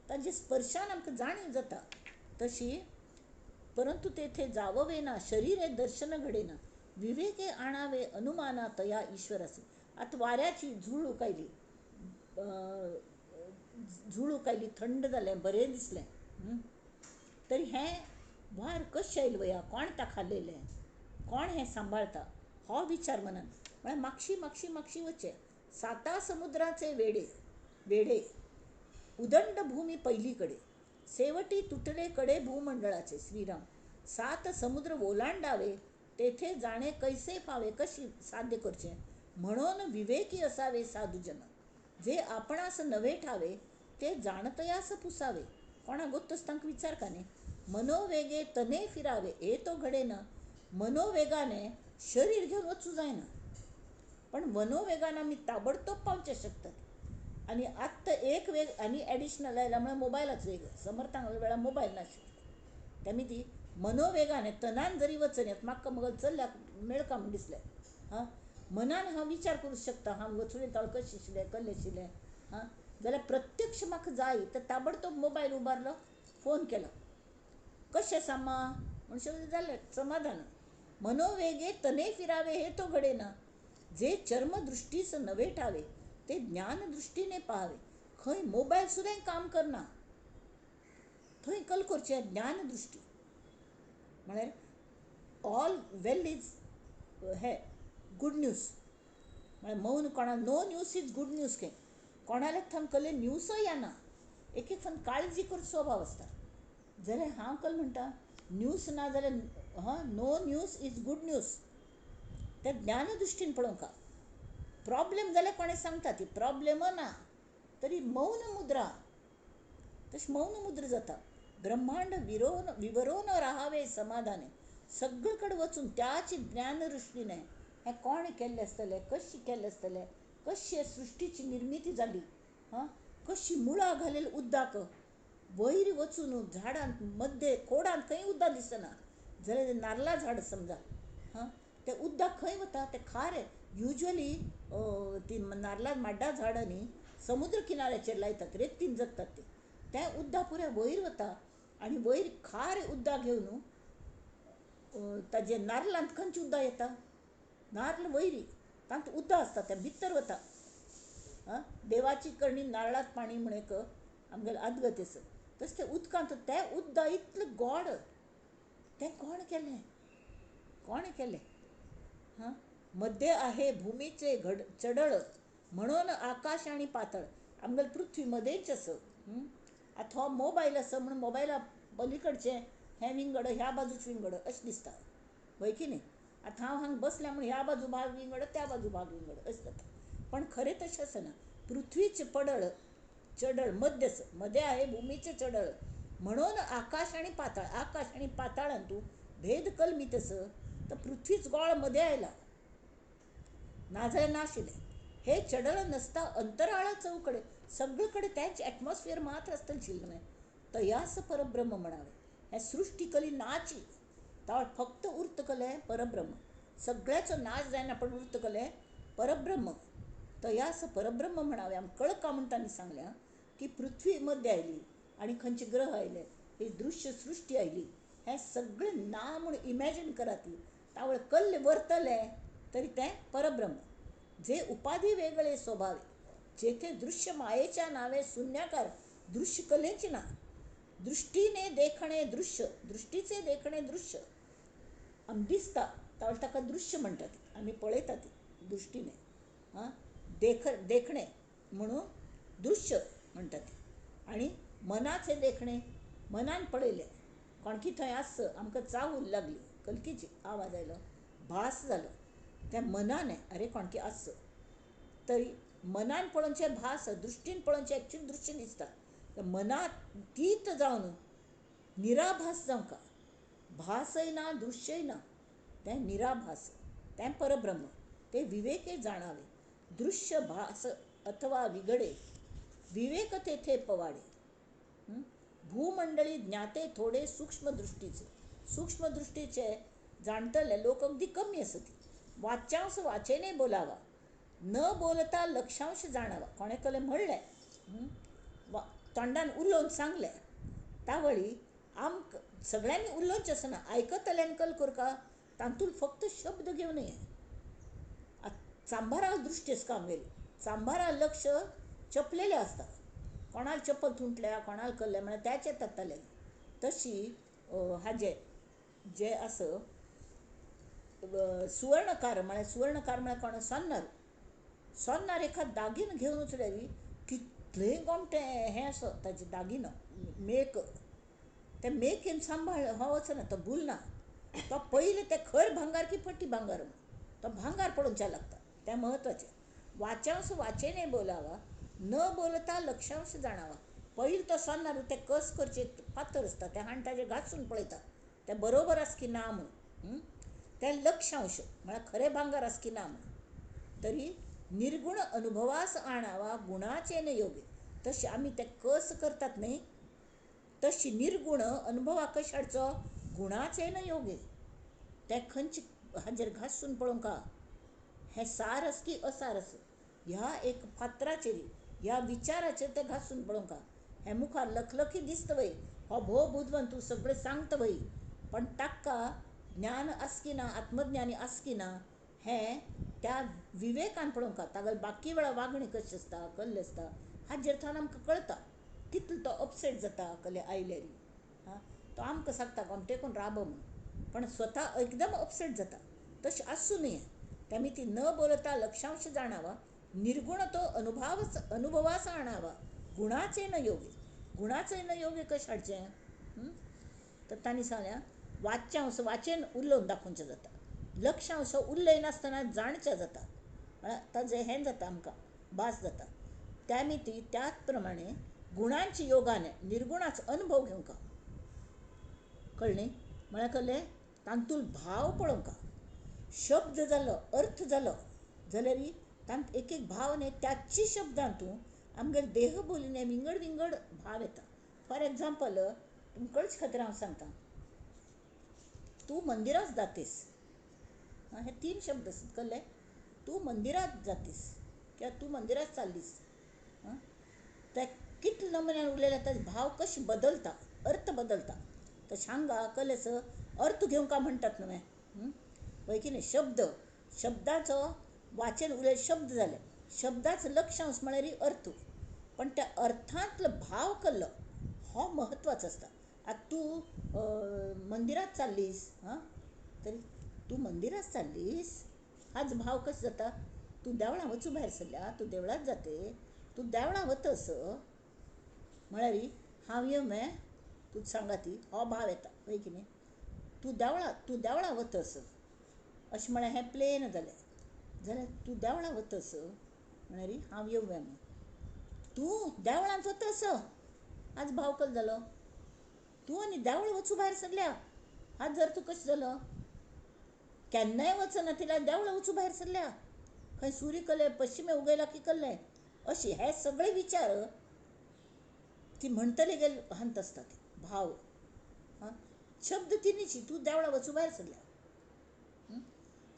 Speaker 1: ताजे स्पर्शान आमकां जाणीव जाता. तशी परंतु तेथे जाववे ना, शरीर हे दर्शन घडेना, विवेके आणावे अनुमाना तया ईश्वराचे. आतां वाऱ्याची झुळूक आयली, झुळूक आयली, थंड जालें, बरें दिसलें. तरी हें वार कशें आयलें वया, कोण ताका हालयलें, कोण हें सांबाळता, हो विचार मनान म्हळ्यार मागशी मागशी मागशी वचचें. साता समुद्राचे वेडे वेडे उदंड भूमी पहिली कडे, सेवटी तुटले कडे भूमंडळाचे. श्रीराम. सात समुद्र ओलांडावे तेथे जाणे कैसे फावे, कशी साध्य करचें, म्हणून विवेकी असावे साधुजन. जे आपणास नवे ठावे ते जाणतयास पुसावे. कोणा गोत्तच तांकां विचारका न्ही. मनोवेगे तने फिरावे हे तो घडेना. मनोवेगाने शरीर घेवन वचूं जायना, पण मनोवेगान आमी ताबडतोब पावचें शकतात. आनी आत्तां एक वेग आनी एडिशनल आयला म्हळ्यार मोबायलाचो वेग. समर्थांक वेळार मोबायल नाशिल्लो, तेमी ती मनोवेगान तनान जरी वचन म्हाका मगल चल्ल्याक मेळका म्हूण दिसलें. हां, मनान हांव विचार करूंक शकता, हांव वचून ताळ कशें आशिल्लें कल्लें आशिल्लें. हां, जाल्यार प्रत्यक्ष म्हाका जाय तर ताबडतोब मोबायल उबारलो, फोन केलो, कशें सामा म्हणून जालें समाधान. मनोवेगे तने फिरावे हे तो घडेना, जे चर्मदृष्टीस नवे ठावे ते ज्ञानदृष्टीने पाहावे. खंय मोबायल सुद्दां काम करना, थंय कल करचें ज्ञानदृष्टी. म्हळ्यार ऑल वेल is हे गुड न्यूज. म्हळ्यार मौन कोणा, no news is good news. खंय कोणाले थंय कले न्यूजय येना. एक एक फावट काळजी करचो स्वभाव आसता. जाल्यार हांव कल म्हणटा न्यूज ना जाल्यार हां, no news is good news. ते ज्ञानदृष्टीन पळोवंक प्रॉब्लेम जाल्यार कोणें सांगता ती प्रॉब्लेम ना तरी मौन मुद्रा, तशी मौन मुद्रा जाता. ब्रह्मांड विरोन विवरोन राहावे समाधाने. सगळे कडेन वचून त्याच ज्ञानदृष्टीने हें कोणें केल्लें आसतलें, कशें केल्लें आसतलें, कशी सृश्टीची निर्मिती जाली, हां, कशी मुळां घालेल उदक वयर वचून झाडांत मद्दे खोडांत खंय उदक दिसना. जाल्यार नारला झाड समजा, हां, तें उदक खंय वता, तें खारें. युज्वली ती नारला माड्डा झाडां न्ही समुद्र किनाऱ्याचेर लायतात, रेतीन जगतात ते. तें उदक पुराय वयर वता आनी वयर खार उदक घेवन ताजे नारलांत खंयचें उदक येता, नार्ल वयरी तांत उदक आसता तें भितर वता. आं, देवाची करणी नारळांत पाणी म्हण एक आमगेलें आदगत आसा. तशें तें उदकांत तें उदक इतलें गोड, तें कोण केलें, कोणें केलें. हां, मध्ये आहे भूमीचे घड चडळ म्हणून आकाश आनी पातळ. आमगेलें पृथ्वी मदेंच आसा. आतां हो मोबायल आसा म्हणून मोबायला पलीकडचें हें विंगड, ह्या बाजूच विंगड अशें दिसता, हय की न्ही. आतां हांव हांगा बसल्या म्हूण ह्या बाजू भाग विंगड, त्या बाजू भाग विंगड अशें जाता, पण खरें तशें आसना. पृथ्वीचें पडळ चडळ मध्य आसा, मध्ये आहे भूमीचें चडळ म्हणून आकाश आनी पाताळ. आकाश आनी पाताळान तूं भेद कलमीत आसा तर पृथ्वीच गोळ मध्ये आयला, नाजाल्यार नाशिल्लें. हे चडळ नसता अंतराळ चौकडे, सगळे कडेन तेंच एटमॉस्फियर मात्र आसतलें आशिल्लें. तयास परब्रह्म म्हणावे. हें सृश्टी कली नाची तावळ फक्त उर्त कलें परब्रह्म. सगळ्याचो नाश जायना पण उर्त कलें परब्रह्म. तयास परब्रह्म म्हणावे. आमकां कळका म्हूण तांणी सांगलें की पृथ्वी मध्य आयली आनी खंयचे ग्रह आयले, ही दृश्य सृश्टी आयली, हें सगळें ना म्हूण इमॅजीन करात. तावळ कल्ले वरतलें तरी तें परब्रह्म. जे उपाधी वेगळे स्वभावे, जेथे दृश्य मायेच्या नावे शून्याकार, दृश्य कलेची ना. दृष्टीने देखणे दृश्य, दृष्टीचे देखणे दृश्य आम दिसता तावळ ताका दृश्य म्हणटात, आमी पळयतात दृष्टीने. हां, देखणे म्हणून दृश्य म्हणटात. आनी मनाचे देखणे, मनान पळयलें कोणकी थंय आस, आमकां चावूल लागली, कलकीची आवाज आयलो, भास जालो, त्या मनान अरे कोणकी आस, तरी मनान पळोवचें भास, दृश्टीन पळोवचें एक्चुअली दृश्य दिसता. मनातीत जावन निराभास जावंका, भासय ना दृश्यय ना, तें निराभास, तें परब्रह्म. ते विवेके जाणावे. दृश्य भास अथवा विघडे, विवेक तेथे पवाडे. भूमंडळी ज्ञाते थोडे सूक्ष्म दृष्टीचे. सूक्ष्म दृष्टीचे जाणतले लोक अगदी कमी आसत. वाच्यांस वाचेने बोलावा, न बोलता लक्षांश जाणावा. कोणें कलें म्हणलें, तोंडान उलोवन सांगलें, तावळी आमकां सगळ्यांनी उलोवचें आसना, आयकतल्यान कल करका तातूंत फक्त शब्द घेवन ये. चांभारा दृश्टी आसता आमगेली, चांभारा लक्ष चपलेलें आसता, कोणाक चप्पल तुटल्या कोणाक कल्लें म्हळ्यार त्याचेर जातालें. तशी हाजें जें आसा सुवर्णकार म्हळ्यार, सुवर्णकार म्हळ्यार कोण, सोन्नार. सोन्नार एका दागिनो घेवन वचल्यार कितलें गोमटें हें आसा ताजें दागिनो मेक, ते मेकेन सांबाळ हो वचना, तो भुलना, तो पयलें तें खर भांगार की फटी भांगार तो भांगार पळोवचें लागता, तें म्हत्वाचें. वाच्यांस वाचेने बोलावा, न बोलता लक्षांश जाणावा. पयलीं तो सोन्नार तें कस करचें पातर आसता तें हाण ताजें घासून पळयता तें बरोबर आसा की ना म्हणून, तें लक्षांश म्हळ्यार खरें भांगार आसा की ना म्हणून. तरी निर्गुण अनुभवास आणावा गुणाचे न योगे. तशें आमी ते कस करतात न्ही, तशी निर्गुण अनुभवा कशें हाडचो, गुणाचे न योगे. ते खंयचे हाजेर घासून पळोवंक हें सार आसा की असार आसा, ह्या एक पात्राचेर ह्या विचाराचेर ते घासून पळोवंक. हें मुखार लखलखी दिसता वय, हो भोव बुदवंत तूं सगळें सांगता वय, पण ताका ज्ञान आसा की ना, आत्मज्ञानी आसा की ना हें त्या विवेकान पळोवंक. तागेली बाकी वेळा वागणी कशी आसता, कल्लें आसता हाजेर थंय आमकां कळटा कितलो तो अपसेट जाता कले आयल्यार. आं, तो आमकां सांगता गोमटेकून राब म्हणून, पण स्वता एकदम अपसेट जाता. तशें आसूं न्हय. त्यामुळे ती न बोलता लक्षांश जाणावा, निर्गुण तो अनुभवच अनुभवास आणावा गुणाचे न योगे. गुणाचे न योगे कशें हाडचें, तर तांणी सांगलें वाच्यांश वाचेन उलोवन दाखोवचें जाता, लक्षांश उलयनासतना जाणचें जाता, म्हळ्यार ताजें हें जाता आमकां भास जाता. त्या मिती त्याच प्रमाणे गुणांची योगाने निर्गुणाचो अनुभव घेवंक कळ्ळें, म्हळ्यार कळ्ळें तातूंत भाव पळोवंक. शब्द जालो अर्थ जालो जाल्यार तांत एक एक भाव न्ही त्याची शब्दांतू आमगेले देहबोलीने विंगड विंगड भाव येता. फॉर एग्जाम्पल तुमकां कळचे खातीर हांव सांगता, तूं मंदिरात जातीस, हे तीन शब्द आसात कळ्ळे. तूं मंदिरात जातीस किंवा तूं मंदिरात चाललीस, ते कितले नमुन्यान उलयल्यार ताजो भाव कशें बदलता, अर्थ बदलता. तशें हांगा कलेस अर्थ घेवंक म्हणटात न्हय, वय की न्ही. शब्द शब्दाचो वाचन उलय शब्द जाले, शब्दाचो लक्षांश म्हळ्यार अर्थ, पण त्या अर्थांतलो भाव कल्लो हो म्हत्वाचो आसता. आतां तूं मंदिरात चाललीस, हां, तरी तूं मंदिरात चाललीस हाच भाव कसो जाता, तूं देवळां वचूं भायर सरल्या, तूं देवळांत जाते, तूं देवळां वतस म्हळ्यार हांव येवं तूं सांगा ती, हो भाव येता वय की न्ही. तूं देवळां, तूं देवळां वतस अशें म्हळ्यार हें प्लेन जालें, जाल्यार तूं देवळां वतस म्हळ्यार हांव येवया म्हणून, तूं देवळांत वतस आज भाव कसो जालो, तूं आनी देवळां वचूं भायर सरल्या आज जर तूं कशें जालो, केन्नाय वचना तिला देवळां वचूं भायर सरल्या, खंय सूर्य कल्ले पश्चिमे उगयला की कल्ले, अशे हे सगळे विचार ती म्हणटली गेले हांत आसता ते भाव. आं, शब्द तिनीची, तूं देवळां वचूं भायर सरल्या,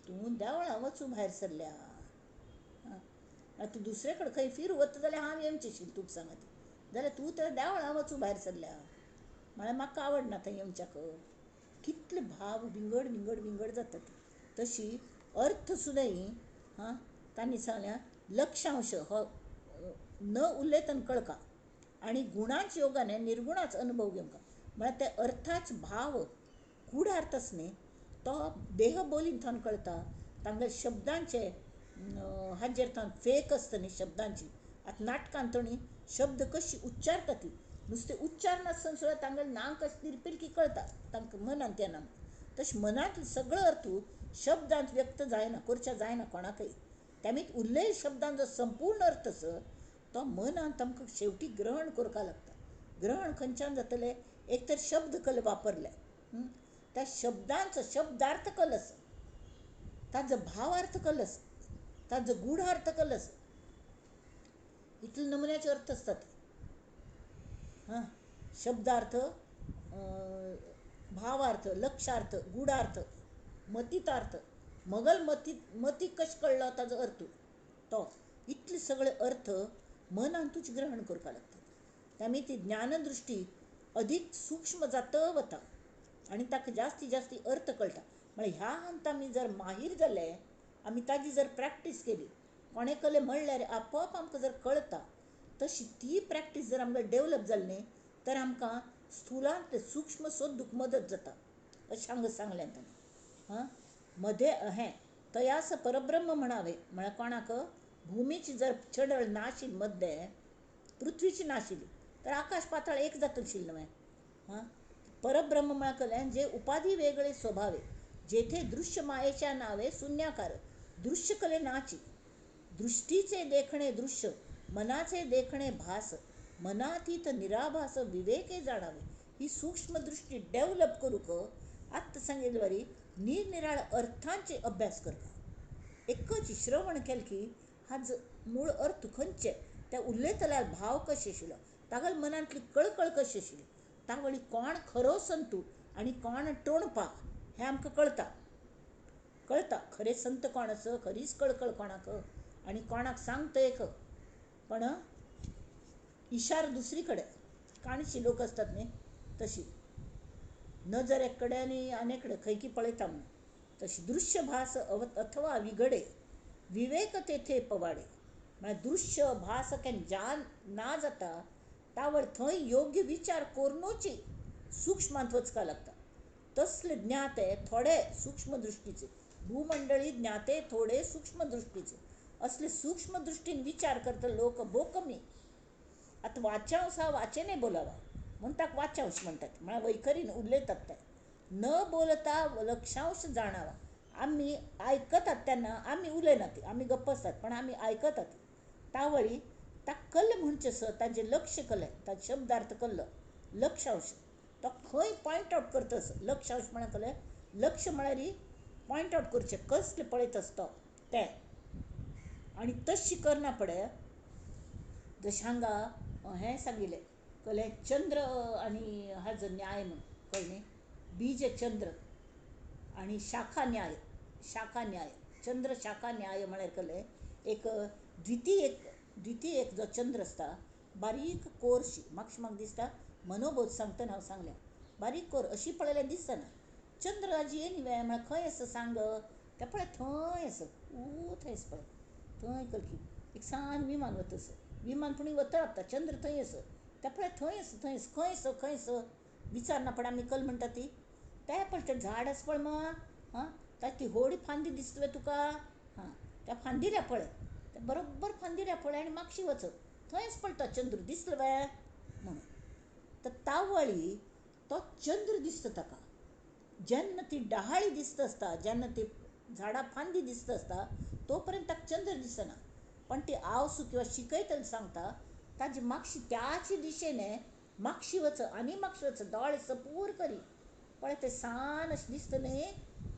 Speaker 1: तूं देवळां वचूं भायर सरल्या, तूं दुसरे कडेन खंय फिरू वता जाल्यार हांव येवचें तुका सांगता, जाल्यार तूं तर देवळां वचूं भायर सरल्या म्हळ्यार म्हाका आवडना थंय येवच्याक. कितले भाव विंगड विंगड विंगड जातात. तशी अर्थ सुद्दां हां तांणी सांगल्या लक्षांश हो न उलयतना कळका आनी गुणाच योगाने निर्गुणाच अनुभव घेवंक, म्हळ्यार ते अर्थाच भाव गूढार्थ आसा न्ही तो देहबोलींतल्यान कळटा, तांगेले शब्दांचे हाजेर थंय फेक आसता न्ही शब्दांची. आतां नाटकान थंय शब्द कशी उच्चारता ती नुस्तें उच्चार नासतना सुद्दां तांगेलें नांव कशें तिरपिल की कळटा तांकां मनांत येना. तशें मनांतलो सगळो अर्थ शब्दांत व्यक्त जायना, करच्या जायना कोणाकय. त्यामुळे उरलेल्या शब्दांचो संपूर्ण अर्थ आसा तो मनांत आमकां शेवटी ग्रहण करपाक लागता. ग्रहण खंयच्यान जातलें, एक तर शब्द कल वापरले त्या शब्दांचो शब्दार्थ कल आसा, ताजो भावार्थ कल आसा, ताजो गूढार्थ कल आसा, इतले नमुन्याचे अर्थ आसतात. हां, शब्दार्थ, भावार्थ, लक्षार्थ, गूढार्थ, मतितार्थ, मगल मती मती कशें कळ्ळो ताजो अर्थ तो इतले सगळे अर्थ मनांतूच ग्रहण करपाक लागता. आमी ती ज्ञानदृश्टी अदीक सूक्ष्म जाता वता आनी ताका जास्ती जास्ती अर्थ कळटा. म्हळ्यार ह्या हांत आमी जर माहीर जाले, आमी ताजी जर प्रॅक्टीस केली, कोणें कलें म्हणल्यार आपोआप आमकां जर कळटा, तशी ती प्रॅक्टीस जर आमकां डेवलप जाली न्ही तर आमकां स्थुलांत सूक्ष्म सोदूंक मदत जाता अशें हांगा सांगलें ताणें. हां, मदें हें तयास परब्रह्म म्हणावे म्हळ्यार कोणाक भुमीची जर चडळ नाशिल्ली, मद्दें पृथ्वीची नाशिल्ली तर आकाश पाताळ एक जातशिल्लें न्हय. हां, परब्रह्म म्हळ्यार कलें जे उपाधी वेगळे स्वभावे, जेथे दृश्य मायेच्या नावे शून्याकार, दृश्य कले नाची, दृष्टीचे देखणे दृश्य, मनाचे देखणे भास, मनातीत निराभास विवेके जाणावे. ही सूक्ष्म दृष्टी डेवलप करूंक आत्तां सांगिल्ले वरी निरनिराळ अर्थांचे अभ्यास करता. एकच श्रवण केलें की हाजो मूळ अर्थ खंयचे, त्या उलयतल्यार भाव कशे आशिल्लो, तागेल्या मनांतली कळकळ कशी आशिल्ली, तावळी कोण खरो संतू आनी कोण टोणपा हें आमकां कळटा. कळटा खरे संत कोण आसा, खरीच कळकळ कोणाक आनी कोणाक सांगता एक, पण इशार दुसरी कडेन. काणशी लोक आसतात न्ही तशी, नजर एक कडेन आनी आनी कडेन खंय की पळयता म्हणून. तशी दृश्य भास अथवा विगडे विवेक तेथे पवाडे, म्हळ्यार दृश्य भास केन्ना जान ना जाता तावळ थंय योग्य विचार करुनूच सूक्ष्मांत वचपाक लागता. तसले ज्ञाते थोडे सूक्ष्म दृश्टीचे, भूमंडळी ज्ञाते थोडे सूक्ष्म दृश्टीचे, असले सूक्ष्म दृश्टीन विचार करता लोक भोव कमी. आतां वाच्यांश हा वाचेने बोलावा म्हूण ताका वाच्यांश म्हणटात, म्हळ्यार वैखरीन उलयतात ते. न बोलता लक्षांश जाणावा, आमी आयकतात तेन्ना आमी उलयनात, आमी गप्प आसतात, पण आमी आयकतात. तावळी ताका कल्ल म्हणचें आसा, ताजें लक्ष कलें, ताजो शब्दार्थ कल्लो लक्षांश, तो खंय पॉयंट आवट करता असो. लक्षांश म्हळ्यार कलें, लक्ष म्हळ्यार पॉयंट आवट करचें, कसलें पळयत आसता तें. आनी तशी करना पडे जशें हांगा हें सांगिल्लें कलें चंद्र आनी हाजो न्याय म्हूण कळ्ळें न्ही, बीज चंद्र आनी शाखा न्याय, शाखा न्याय, चंद्र शाखा न्याय म्हळ्यार कलें एक द्वितीय, एक द्वितीय एक जो चंद्र आसता बारीक कोरशी, मातशें म्हाका दिसता मनोबोध सांगतना हांव सांगलें, बारीक कोर अशी पळयल्यार दिसना. चंद्र आजी येनी वे म्हळ्यार खंय आसा सांग, तें पळय थंय आसा, ऊ थंय आसा पळय, थंय कलकी एक सान विमान वता आसा, विमान पूण वता रावता, चंद्र थंय आसा, तें पळय थंय आसा, थंय आसा, खंय आसा, खंय आसा विचारना पण आमी कल म्हणटा ती, तें पळय तें झाड आसा पळय मा, हां ताची ती व्हड फांदी दिसता तुका, हां त्या फांदीर पळय, तें बरोबर फांदीर पळय आनी मागशी वच, थंयच पळय तो चंद्र दिसलो वे म्हणून. तर तावळी तो चंद्र दिसता ताका, जेन्ना ती डहाळी दिसता आसता, जेन्ना ती झाडां फांदी दिसता आसता तो पर्यंत ताका चंद्र दिसना, पण ती आवसू किंवा शिकयतले सांगता ताजी मागशी त्याच दिशेने मागशी वच आनी मागशी वच, दोळे सपूर करी पळय तें सान अशें दिसता न्ही,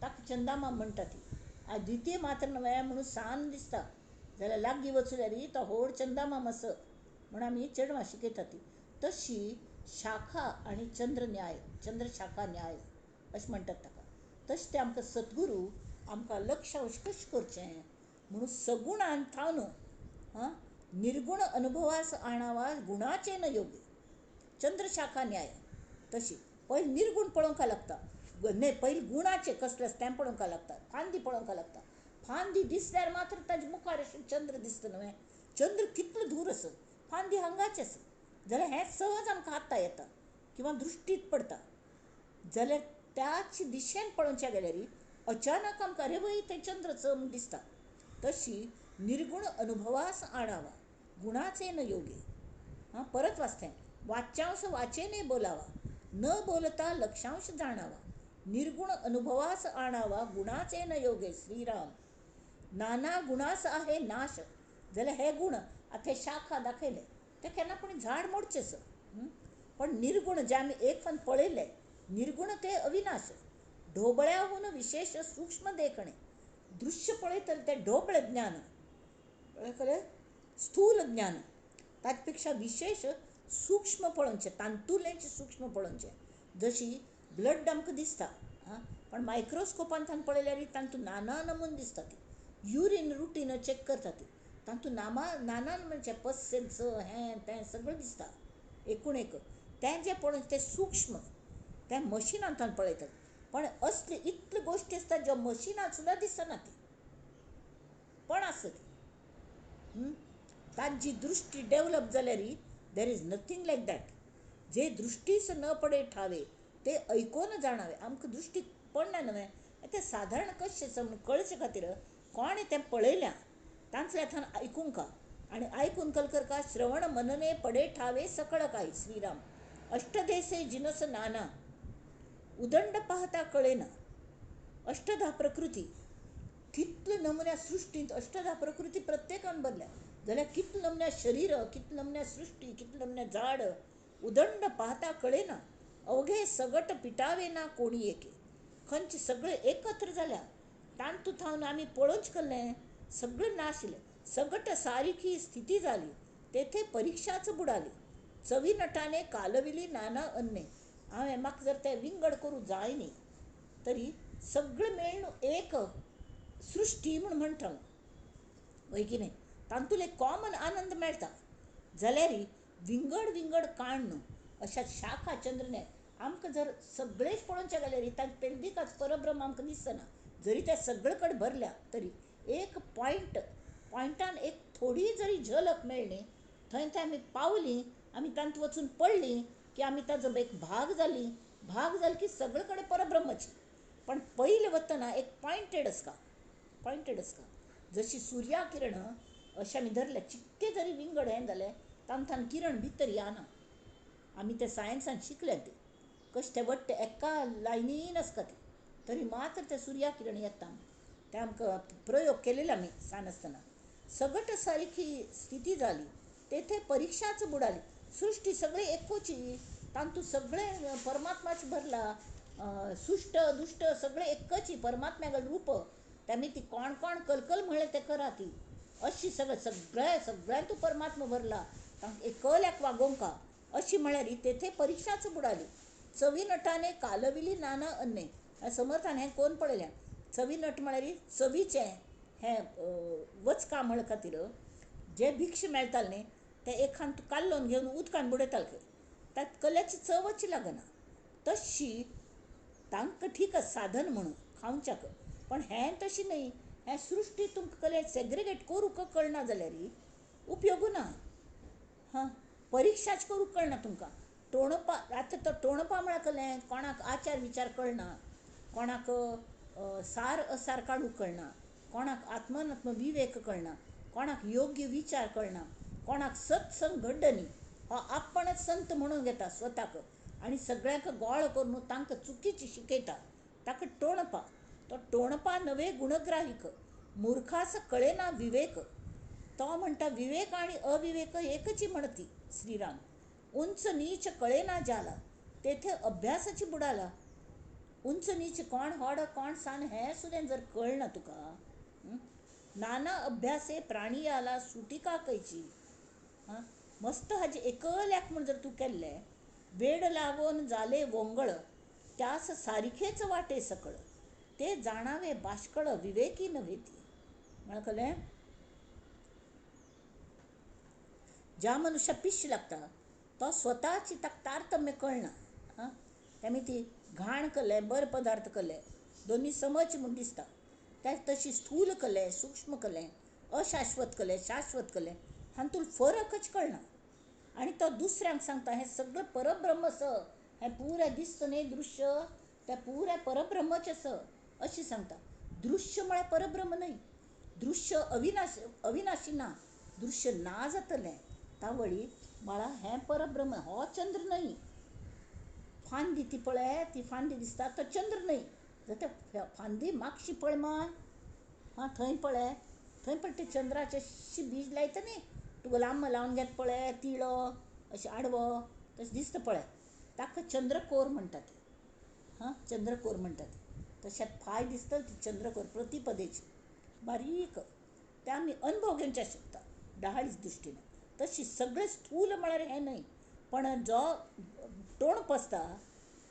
Speaker 1: ताका चंदामाम म्हणटा ती. द्वितीय मात्र न्हय म्हणून सान दिसता जाल्यार लागीं वचल्यार तो व्हड चंदामाम आस म्हूण आमी चेडवां शिकयतात ती. तशी शाखा आनी चंद्र न्याय, चंद्र शाखा न्याय अशें म्हणटात ताका. तशें तें आमकां सद्गुरू आमकां लक्षांश कशें करचें म्हणून सगुणान थावन हां निर्गुण अनुभवास आणावा गुणाचे न योग्य, चंद्रशाखा न्याय. तशी पयलीं निर्गुण पळोवंक लागता, न्हय पयलीं गुणाचें कसलें आसा तें पळोवंक लागता, फांदी पळोवंक लागता. फांदी दिसल्यार मात्र ताजे मुखार अशें चंद्र दिसता न्हय, चंद्र कितलो दूर आसा, फांदी हांगाच आसा, जाल्यार हें सहज आमकां हाता येता किंवा दृश्टींत पडटा. जाल्यार त्याच दिशेन पळोवच्या गेल्यार अचानक आमकां अरे वय तें चंद्र म्हूण दिसता. तशी निर्गुण अनुभवास आणावा गुणाचे न योगे. हां परत वाचतें, वाच्यांश वाचेने बोलावा, न बोलता लक्षांश जाणावा, निर्गुण अनुभवास आणावा गुणाचे न योगे. श्रीराम नाना गुणास आहे नाश, जाल्यार हे गुण आतां हे शाखा दाखयले ते केन्ना पूण झाड मोडचें, पण निर्गुण जे आमी एक फावट पळयले निर्गुण ते अविनाश, ढोबळ्याहून विशेष सूक्ष्म देखणे, दृश्य पळयतले तें ढोबळे ज्ञान, कळ्ळें स्थूल ज्ञान, ताचे पेक्षा विशेष सूक्ष्म पळोवचें, तांतुलेंच सूक्ष्म पळोवचें. जशी ब्लड आमकां दिसता, आं पण मायक्रोस्कोपान तांकां पळयल्यार तांतून नाना नमून दिसता ती. युरीन रुटीन चॅक करता ती, तातूंत नाना म्हणजे पसेल्स हें तें सगळें दिसता. एकूण एक तें जें पळोवन तें सूक्ष्म तें मशिनान तांकां पळयतात. पण असले इतल्यो गोश्टी आसता ज्यो मशिनान सुद्दां दिसना ती, पण आसता ती. ताजी दृश्टी डेवलप जाल्यार there is nothing like that. जे दृश्टीस न पडे ठावे ते ऐकून जाणावे. आमकां दृश्टी पडना न्हय, तें सादारण कशें आसा कळचे खातीर कोणें तें पळयलां तांतल्या थंय आयकूंक आनी आयकून कल करका श्रवण मनने पडे ठावे सकळ काय श्रीराम. अष्टदेसे जिनस नाना उदंड पाहता कळेना. अष्टधा प्रकृती कितले नमुन्या सृश्टींत अष्टधा प्रकृती प्रत्येकान भरल्या जाल्यार कितले नमुन्या शरीर, कितले नमुन्या सृश्टी, कितले नमुन्या झाड. उदंड पाहता कळेना अवघे सगट पिटावे ना कोणी एके. खंयचे सगळे एकत्र जाल्या तांतू थावन आमी पळोवच कल्लें सगळें नाशिल्लें. सगट सारखी स्थिती जाली तेथे परिक्षाच बुडाली. चवी नटाने कालविली नाना अन्ने. हांवें म्हाका जर तें विंगड करूं जाय न्ही तरी सगळें मेळून एक सृश्टी म्हूण म्हणटा हांव, हय की न्ही? तातूंत एक कॉमन आनंद मेळटा. जाल्यार विंगड विंगड काण न्हू अशा शाखा चंद्रने आमकां जर सगळेच पळोवचें जाल्यार तांचे पेलदिकाच परब्रह्म आमकां दिसना. जरी ते सगळे कडेन भरल्या तरी एक पॉयंट पॉयंटान एक थोडी जरी झलक मेळ्ळी थंय थंय आमी पावलीं, आमी तांत वचून पडलीं की आमी ताजो एक भाग जालीं. भाग जाली की सगळे कडेन परब्रह्मची. पण पयलें वतना एक पॉयंटेड आसता, पॉयंटेड आसता. जशी सुर्या किरण अशें आमी धरलें चिक्के जरी विंगड हें जालें तांकां किरण भितर येना. आमी ते सायन्सान शिकले ते कशें ते वट्ट एका लायनीन आसता ती तरी मात्र ते सुर्या किरण येता. ते आमकां प्रयोग केलेले आमी सान आसतना. सगट सारखी स्थिती जाली तेथे परिक्षाच बुडाली. सृश्टी सगळी एकूची, तांतूत सगळें परमात्माच भरला. सुश्ट दुश्ट सगळें एकची परमात्म्यागेलें रूप. तेमी ती कोण कोण कलकल म्हळ्ळें तें करा ती अशी सगळें सगळें सगळ्यांतू परमात्मा भरला. तांकां एकल्याक वागोवंका अशी म्हळ्यार तेथे परिक्षाच बुडाली. चवी नटाने कालविली नाना अन्ने. समर्थान हें कोण पळयलें? चवी नट म्हळ्यार चवीचें हें वचका म्हळ खातीर जे भिक्ष मेळटालें न्ही तें एखान कालोवन घेवन उदकान बुडयताले खंय, ताका कल्याची चवच लागना. तशी तांकां ठीक आसा साधन म्हणून खावच्याक, पण हें तशें न्हय. हें सृश्टी तुमकां कलें सेग्रिगेट करूंक कळना जाल्यार उपयोगू ना. हां, परिक्षाच करूंक कळना तुमकां. टोणपा आतां तो टोणपा म्हळ्यार कलें कोणाक आचार विचार कळना, कोणाक सार असार काडूंक कळना, कोणाक आत्मनात्म विवेक कळना, कोणाक योग्य विचार कळना, कोणाक सत्संग घडनी. हो आपणच संत म्हणून घेता स्वताक आनी सगळ्यांक गोळ करून तांकां चुकीची शिकयता. ताका टोणपा. तो टोणपा नव्हे गुणग्राहीक मुर्खास कळेना विवेक. तो म्हणटा विवेक आनी अविवेक एकची म्हणती श्रीराम. उंच नीच कळेना जाला तेथे अभ्यासाची बुडाला. उंच नीच कोण व्हड कोण सान हें सुद्दां जर कळना तुका. नाना अभ्यासे प्राणी आला सुटिका कैची. हां, मस्त हाजे एकल्याक म्हूण जर तूं केल्लें वेड लागून जाले वोंगळ त्यास सारखेच वाटे सकळ ते जाणावे बाष्कळ विवेकी नव्हे ती. म्हळ्यार कळ्ळें? ज्या मनुष्या पिश लागता तो स्वताची ताका तारतम्य कळना. आं, तेमी ती घाण कलें बरें पदार्थ कलें दोनी समज म्हूण दिसता. त्या तशी स्थूल कलें सूक्ष्म कलें अशाश्वत कलें शाश्वत कलें हातूंत फरकच कळना. आनी तो दुसऱ्यांक सांगता हें सगळें परब्रह्म स, हें पुरें दिसता न्ही दृश्य तें पुरें परब्रह्मचें स अशें सांगता. दृश्य म्हळ्यार परब्रह्म न्हय. दृश्य अविनाश अविनाशी ना, दृश्य ना जातलें तावळी म्हळ्यार हें परब्रह्म. हो चंद्र न्हय. फांदी ती पळय ती फांदी दिसता तो चंद्र न्हय. जाल्यार फांदी मागशी पळय मा, हां थंय पळय थंय पळय ते चंद्राचें अशी बीज लायता न्ही तुका लांब लावन घेत पळय तिळो अशें आडवो तशें दिसता पळय ताका चंद्रकोर म्हणटात. हां, चंद्रकोर म्हणटात. तशें फाय दिसता ती चंद्रकोर प्रतिपदेची बारीक ते आमी अनुभव घेवच्या शकता डहाळीच दृश्टीन. तशी सगळें स्थूल म्हळ्यार हें न्हय. पण जो टोणप आसता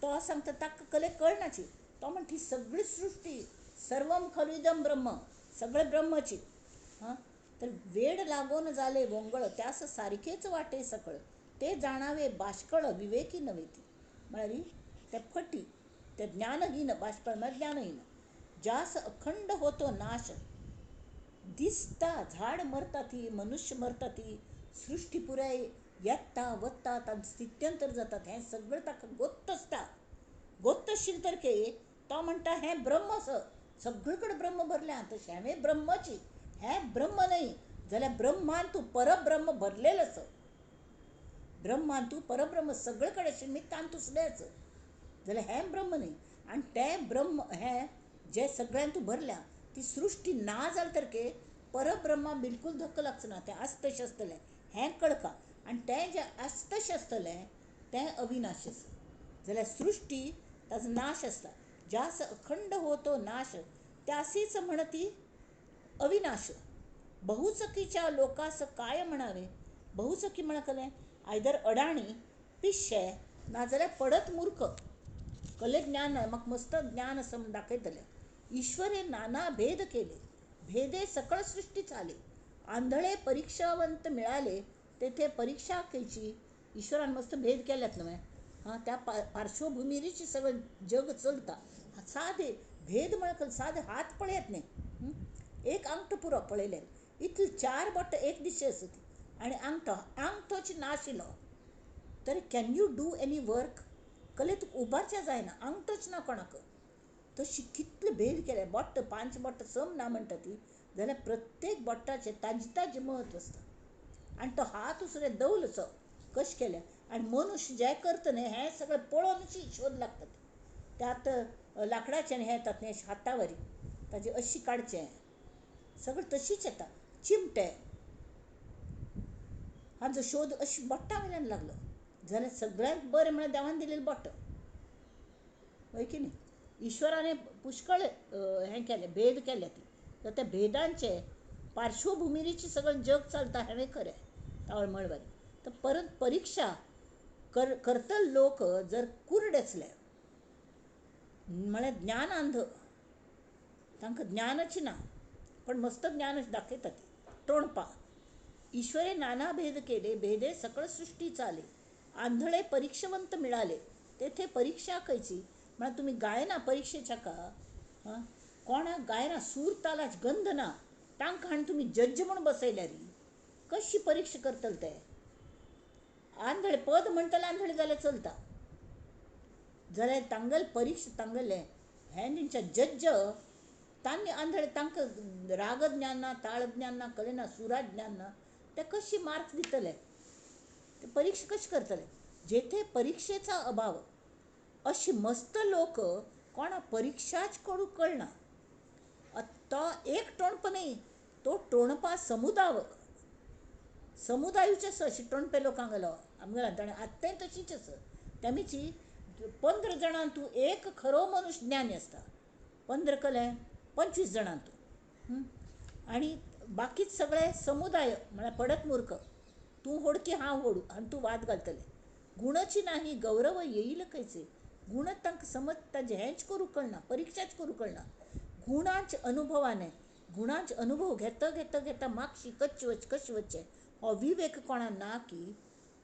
Speaker 1: तो सांगता ताका कले कळनाची. तो म्हणटा ही सगळी सृश्टी सर्वम खलु ब्रह्म, सगळें ब्रह्मची. हां, तर वेड लागून जाले वोंगळ त्यास सारकेच वाटे सकळ, ते जाणावे बाष्कळ विवेकी नव्हे ती. म्हळ्यार ते फटी, ते ज्ञानहीन, बाष्कळ म्हळ्यार ज्ञानहीन. ज्यास अखंड होतो नाश, दिसता झाड मरता ती, मनुष्य मरता ती, सृश्टी पुराय येता वता, तांचें स्थित्यंतर जातात, हें सगळें ताका गोत्त आसता. गोत्त आशिल्लें तर के तो म्हणटा हें ब्रह्म आसा, सगळे कडेन ब्रह्म भरलें, तशें हांवें ब्रह्मची, हें ब्रह्म न्हय जाल्यार ब्रह्मान तूं परब्रह्म भरलेलें आसा. ब्रह्मान तूं परब्रह्म सगळे कडेन आशिल्लें तातूंत सुद्दां आसा, जाल्यार हें ब्रह्म न्हय. आनी तें ब्रह्म हें जें सगळ्यांत तूं भरल्या ती सृश्टी ना जाली तर के परब्रह्मा बिलकूल धक्को लागचो ना, तें आसतशें आसतलें हें कळका. आनी तें जें आसतशें आसतलें तें अविनाश आसा. जाल्यार सृश्टी ताजो नाश आसता. ज्यास अखंड होतो नाश त्यासीच म्हणती अविनाश. बहुचकीच्या लोकास काय म्हणावे. बहुचकी म्हणकलें आयदर अडाणी, पिशे, नाजाल्यार पडत मूर्ख. कले ज्ञान म्हाका मस्त ज्ञान आसा म्हूण दाखयतलें. ईश्वरे नाना भेद केले, भेदे सकळ सृष्टी चाले, आंधळे परीक्षावंत मिळाले तेथे परीक्षा केची. ईश्वरान मस्त भेद केल्यात न्हय, हां, त्या पार्श्वभुमीरीच सगळें जग चलता. सादे भेद म्हळ्यार सादे हात पळयात न्ही, एक आंगठो पुरो पळयल्यार इतले चार बोटां एक दिशे आसा ती, आनी आंगठो आंगठोच नाशिल्लो तर can you do any work, कले तुका उबारचें जायना, आंगठोच ना कोणाक. तशी कितले भेद केले, बोट पांच बोटां सम ना म्हणटा ती, जाल्यार प्रत्येक बोटाचें ताजें ताजें म्हत्व आसता. आनी तो हात उसरे दवलचो कशें केल्या. आनी मनुष्य जें करता न्ही हें सगळें पळोवन शोध लागतात. त्यात लांकडाचें हें येतात न्ही हातावरी, ताजें अशी काडचें सगळें तशीच येता. चिमटे हाजो शोध अशी बोटां वयल्यान लागलो. जाल्यार सगळ्यांत बरें म्हळ्यार देवान दिलेलें बोट, हय की न्ही. ईश्वराने पुष्कळ हें केलें, भेद केले ती, तर त्या भेदांचे पार्श्वभुमीरीचें सगळें जग चलता हें खरें तळमळवारी. तर परत परीक्षा करतले लोक जर कुर्ड आसले म्हळ्यार ज्ञानांध, तांकां ज्ञानच ना पण मस्त ज्ञानच दाखयतात तोंडपा. ईश्वरे नाना भेद केले, भेदे सकळ सृष्टी चाले, आंधळे परीक्षवंत मिळाले तेथे परीक्षा कैची. म्हळ्यार तुमी गायना परिक्षेच्या का, हां, कोणाक गायना सूर तालाच गंध ना, तांकां हाडून तुमी जज्ज म्हूण बसयल्यार कशी परीक्षा करतले ते. आंधळे पद म्हणटले आंधळे जाल्यार चलता, जाल्यार तांगेले परीक्षा तांगेले हें तेंच्या जज्ज तांणी आंधळे, तांकां राग ज्ञान ना, ताळ ज्ञान ना, कले ना, सुरा ज्ञान ना, ते कशी मार्क्स दितले, ते परीक्षा कशी करतले. जेथे परीक्षेचा अभाव अशी मस्त लोक कोणा परीक्षाच करूंक कळना. तो एक टोणप न्ही, तो टोणपा समुदाय, समुदायूच आसा अशी टोणपे लोकांक गेलो आमगेलो. आनी आत्तांय तशीच आसा. तेमीची 15 जाणां तूं एक खरो मनुष्य ज्ञानी आसता, 15 कले 25 जाणां तूं, आनी बाकीच सगळे समुदाय म्हळ्यार पडत मूर्ख. तूं होड की हांव होडू आनी तूं वाद घालतले. गुणची नाही गौरव येईल खंयचे. गुण तांकां समज ताजें हेंच करूंक कळना, परीक्षाच करूंक कळना. गुणांच अनुभवाने, गुणांच अनुभव घेता घेता घेता मागशी कच्चे वच कशें वचचें हो विवेक कोणा ना की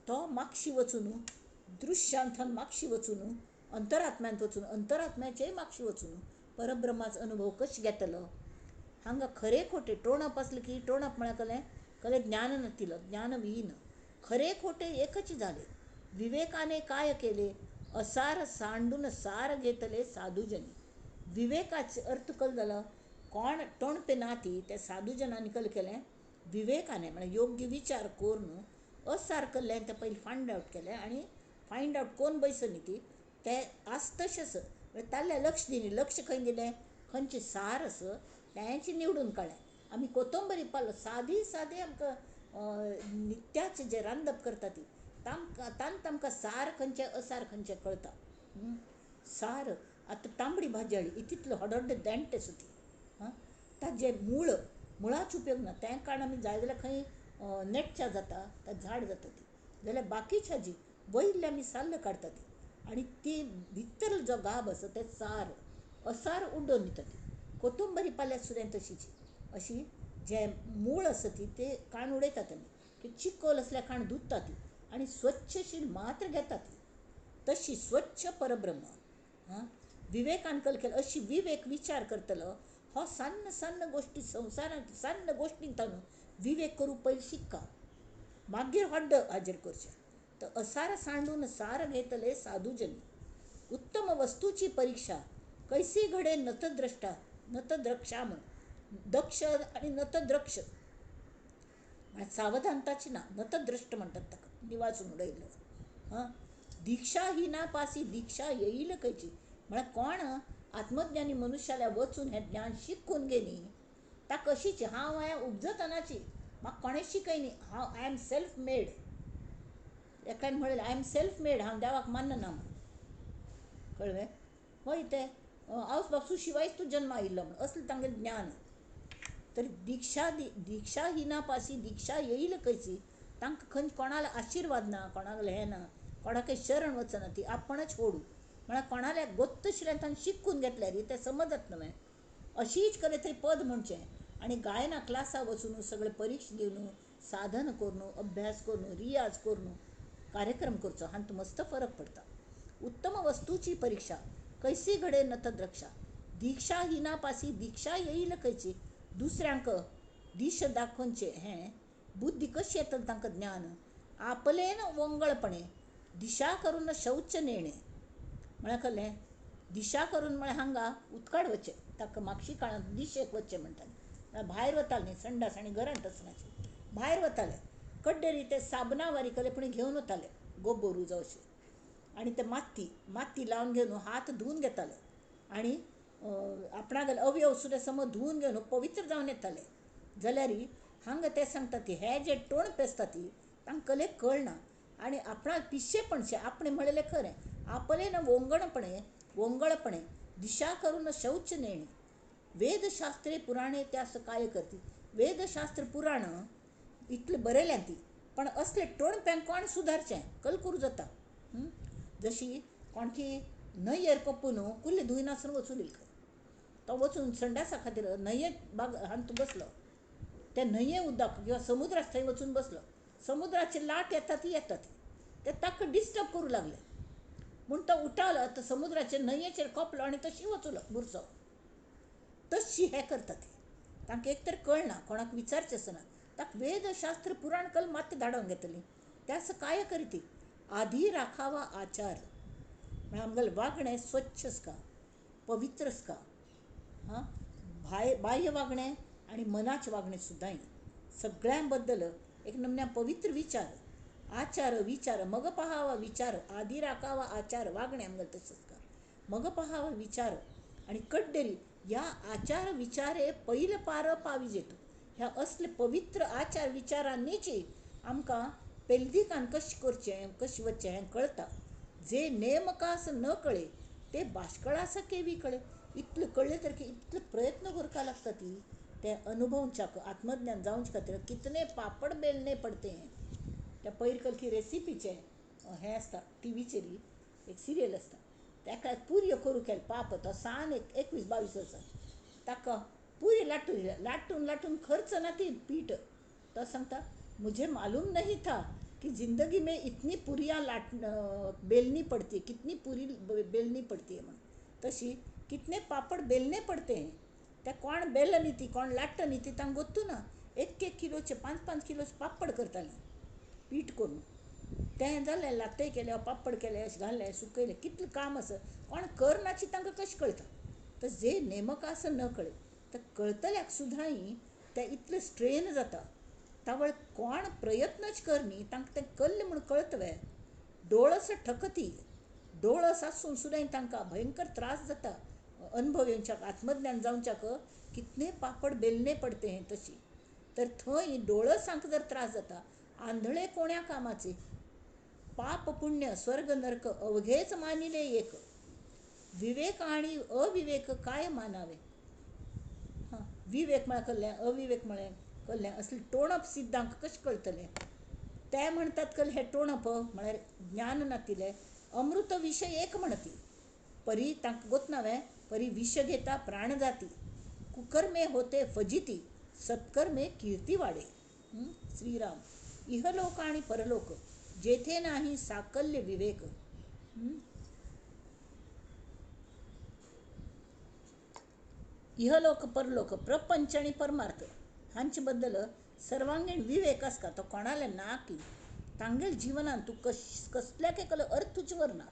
Speaker 1: तो मागशी वचून दृश्यांतल्यान मागशी वचून अंतरात्म्यांत वचून अंतरात्म्याचेय मागशी वचून परब्रह्माचो अनुभव कशें घेतलो. हांगा खरें खोटें टोणप आसलें की टोणप म्हळ्यार कलें कलें ज्ञान नातिलो, ज्ञानविहीन. खरें खोटें एकच जालें. विवेकाने काय केले, असार सांडून सार घेतले साधूजनी. विवेकाचे अर्थ कल जालो, कोण टोणपे ना ती त्या साधूजनांनी कल केलें विवेकाने, म्हळ्यार योग्य विचार करून असार केल्लें तें पयलीं फायंड आवट केलें आनी फायंड आवट कोण बैसनी ती तें आस तशें आसा म्हळ्यार ताल्लें लक्ष दिलें. लक्ष खंय दिलें, खंयचें सार आसा तेंच निवडून काडलें. आमी कोथंबरी पालो सादी सादी आमकां नित्याचें जें रांदप करता ती तांकां तांत आमकां सार खंयचें असार खंयचें कळटा. सार आतां तांबडी भाजी हाडली तितलो व्हड देंट आसा ती, आं, ताजें मूळ मुळाचो उपयोग ना, तें काडून आमी जाय जाल्यार खंय नेटच्या जाता, तें झाड जाता ती. जाल्यार बाकीची भाजी वयले आमी साल्ल काडटा ती आनी ती भितर जो गाब आसा तें सार, असार उडोवन दिता ती. कोथंबरी पाल्यात सुद्दां तशीच अशी जे मूळ आसा ती ते काण उडयतात आमी की चिकोल आसल्यार काण धुतात ती आनी स्वच्छशील मात्र घेतात ती. तशी स्वच्छ परब्रह्म. हां, विवेकान कल केलं अशी विवेक विचार करतलो हो सान्न सान्न गोश्टी संवसारांत सान्न गोश्टींत न्हू विवेक करूं पयलीं शिक्का मागीर हड्ड हाजेर करचें. तर असार सांडून सार घेतले साधूजनी उत्तम वस्तूची परीक्षा कैसी घडे नतद्रष्टा नतद्रक्षा म्हण दक्ष आनी नतद्रक्ष म्हळ्यार सावधानताची ना, नतद्रष्ट म्हणटात ताका निवासून उडयल्लो. हां, दीक्षा ही ना पासी दीक्षा येईल खंयची म्हळ्यार कोण आत्मज्ञानी मनुष्याल्या वचून हें ज्ञान शिकून घेनी ताका कशीच हांव हांवें उपजतनाची म्हाका कोणें शिकयनी, हांव I am self made. एकल्यान म्हणलें I am self made, हांव देवाक मानना म्हूण. कळ्ळें? हय तें आवस बापसू शिवायच तूं जन्मा आयिल्लो म्हूण असलें तांगेलें ज्ञान. तर दीक्षा दीक्षा ही ना पासी दीक्षा येईल खंयची, तांकां खंय कोणालो आशिर्वाद ना, कोणाक हें ना, कोणाकय शरण वचना, ती आपणच होडू म्हळ्यार कोणाल्या गोत्तशिल्यान तांणी शिकून घेतल्यार तें समजत न्हय. अशीच कडेन तरी पद म्हणचें आनी गायना क्लासा वचून सगळे परिक्षा दिवन साधन करून अभ्यास करून रियाज करून कार्यक्रम करचो हातूंत मस्त फरक पडटा. उत्तम वस्तूची परीक्षा कैसी घडे नतद्रक्षा दीक्षा ही ना पासी दीक्षा येईल खंयची. दुसऱ्यांक दिश दाखोवचें हें बुद्धी कशी येतली तांकां ज्ञान आपलेन वंगळपणे दिशा करून शौच नेणे म्हळ्यार कळ्ळें. दिशा करून म्हळ्यार हांगा उदकाड वचचें ताका मागशी काळांत दिशेक वचचें म्हणटाले, म्हळ्यार भायर वताले न्ही संडास आनी घरांत आसनाशिल्लें, भायर वताले कड्डेरी ते साबणा वारी कले पूण घेवन वताले गोबोरू जावं अशें आनी ते माती माती लावन घेवन हात धुवन घेताले आनी आपणागेले अवयव सुद्दां समज धुवन घेवन पवित्र जावन येताले. जाल्यार हांगा ते सांगता ती हे जे टोणपे आसता ती तांकां कले कळना आनी आपणाक पिशेपणशें आपणें म्हणलेलें खरें आपलें ना वोंगणपणे वोंगळपणे दिशा करून शौच नेणे वेदशास्त्रे पुराणे त्यास काय करती. वेदशास्त्र पुराण इतलें बरयल्यां ती पण असले टोणप्यांक कोण सुदारचें कलकूर जाता. जशी कोणकी न्हंयेर कोपून कुल्ले धुयनासतना वचून खंय तो वचून संडासा खातीर न्हंये बाग हातूंत बसलो, ते न्हंये उदक किंवा समुद्राक थंय वचून बसलो, समुद्राची लाट येता ती येता ती ते ताका डिस्टर्ब करूं लागले म्हूण तो उठालो तो समुद्राचे न्हंयेचेर कोपलो आनी तशी वचलो बुरसो. तशी हें करता ती तांकां एक तर कळना, कोणाक विचारचें आसना, ताका वेदशास्त्र पुराण कल मात्त धाडोवन घेतली त्यास काय करीती आधी राखावा आचार म्हळ्यार आमगेलें वागणें स्वच्छ आसका पवित्र आसका. हां, बाह्य वागणें आनी मनाचें वागणें सुद्दां सगळ्यां बद्दल एक नमन्या पवित्र विचार आचार विचार मग पहावा विचार आधी राखावा आचार वागणें आमगेलें तशें आसता मग पहावा विचार आनी कड्डेरी ह्या आचार विचारे पयल पार पाविजेतू. ह्या असले पवित्र आचार विचारांनीच आमकां पेलदिकान कशें करचें कशें वचचें हें कळटा. जे नेमकास न कळे ते बाश्कळास केवी कळे. इतलें कळ्ळें तर की इतले प्रयत्न करपाक लागता ती ते अनुभवच्याक आत्मज्ञान जावचे खातीर कितने पापड बेलने पडते हैं. त्या पयर कलकी रेसिपीचें हें आसता टिवीचेर एक सिरियल आसता ताका पुरयो करूं केलें पाप तो सान एक 21-22 वर्सां ताका पुरी लाटून लाटून लाटून खर्च ना ती पीठ. तो सांगता मुझे मालूम नहीं था कि जिंदगी में इतनी पुरियां लाट बेलनी पड़ती है, कितनी पुरी बेलनी पड़ती है म्हण. तशी कितने पापड बेलने पडते हैं. त्या कोण बेल न्ही ती कोण लाट्टा न्ही ती तांकां गोत्तू ना. 1-1 किलोचे 5-5 किलोचे पापड करताले पीठ करून तें जालें लातय केलें पापड केले अशें घालें सुकयलें कितलें काम आसा कोण करनाची तांकां कशें कळटा. तर जे नेमक आसा न कळे तर कळतल्याक सुद्दां तें इतलें स्ट्रेन जाता तावळ कोण प्रयत्नच कर न्ही तांकां तें कल्लें म्हूण कळत वे. डोळस ठकती डोळस आसून सुद्दां तांकां भयंकर त्रास जाता अनुभव येवच्याक आत्मज्ञान जावच्याक कितने पापड बेलने पडते हैं. तशी तर थंय डोळसांक जर त्रास जाता आंधळे कोण्या कामाचे पाप पुण्य स्वर्ग नरक अवघेच मानिले एक विवेक आणि अविवेक काय मानावे. हां, विवेक म्हळ्यार कल्लें अविवेक म्हळ्यार कल्लें असलें टोणप सिद्धांक कशें कळटलें. ते म्हणटात कल हें टोणप म्हळ्यार ज्ञान नातिलें अमृत विशय एक म्हणती परी तांकां गोतना वे परी विष घेता प्राण जाती, कुकर्मे होते फजिती, सत्कर्मे कीर्ती वाढे. श्रीराम. इहलोक आणि परलोक जेथे नाही साकल्य विवेक. इहलोक परलोक, प्रपंच आणि परमार्थ हांचे बद्दल सर्वांगीण विवेक आसता तो कोणाले ना की तांगेल जिवनान तूं कसल्याक एकलो अर्थूच व्हरना.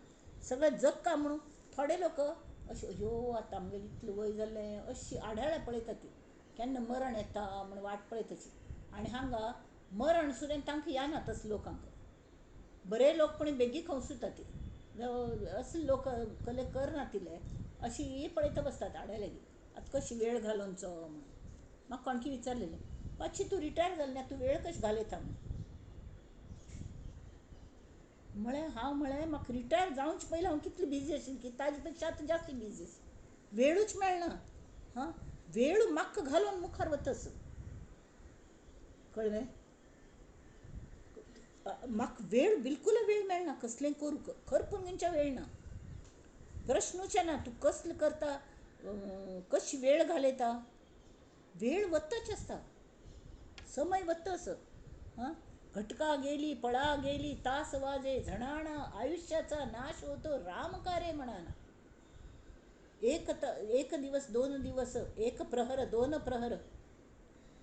Speaker 1: सगळें जग का म्हणून थोडे लोक अशे ह्यो आतां आमगेलें इतलें वय जालें अशी आडाळ्या पळयता ती, केन्ना मरण येता म्हूण वाट पळयता अशी. आनी हांगा मरण सुद्दां तांकां येना तसले लोकांक. बरे लोक पण बेगीन खंवसता ती, असले लोक कले करनातिल्ले अशी पळयता बसतात आडायले आतां कशी वेळ घालोवचो म्हणून. म्हाका कोणकी विचारलेलें, मातशी तूं रिटायर जालें ना, तूं वेळ कशी घालयता म्हणून. म्हळें हांव, म्हळें म्हाका रिटायर जावचे पयलीं हांव कितलें बिजी आशिल्लें की ताजे पेक्षा आतां जास्त बिजी आसा, वेळूच मेळना. हां, वेळ म्हाका घालून मुखार वतस, कळ्ळें? म्हाका वेळ बिलकूल वेळ मेळना कसलें करूंक, खरपून घेवच्या वेळ ना. प्रश्नूच येना तूं कसलें करता, कशी वेळ घालयता. वेळ वतच आसता, समय वतस. हां, घटका गेली पळा गेली तास वाजे झणाणा, आयुष्याचा नाश होतो रामकारे म्हणाना. एक दिवस दोन दिवस, एक प्रहर दोन प्रहर,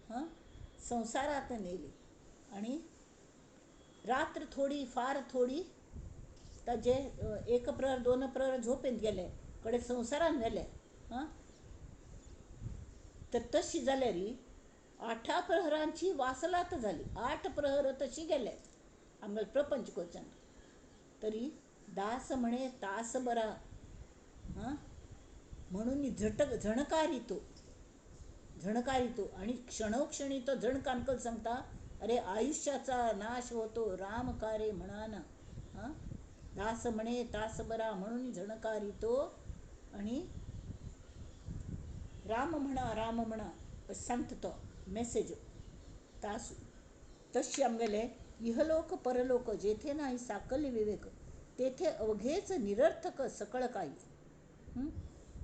Speaker 1: हां, संसारात नेले. आणि रात्र थोडी फार थोडी, ताजे एक प्रहर दोन प्रहर झोपेंत गेले कडे संवसारान गेले. हां, तर तशी जाल्यार 8 प्रहरांची वासलात जाली, 8 प्रहर तशी गेले आमगेले प्रपंच करच्यान. तरी दास म्हणे तास बरा, हां, म्हणून झटक झणकारितो झणकारितो. आणि क्षणोक्षणी तो झणकानकल सांगता, अरे आयुष्याचा नाश होतो राम कारे म्हणाना. हां, दास म्हणे तास बरा म्हणून झणकारितो आणि राम म्हणा राम म्हणा सांगता तो मेसेज तासू. तशी आमगेले इहलोक परलोक जेथे नाही साकल्य विवेक, तेथे अवघेच निरर्थक सकळ काही.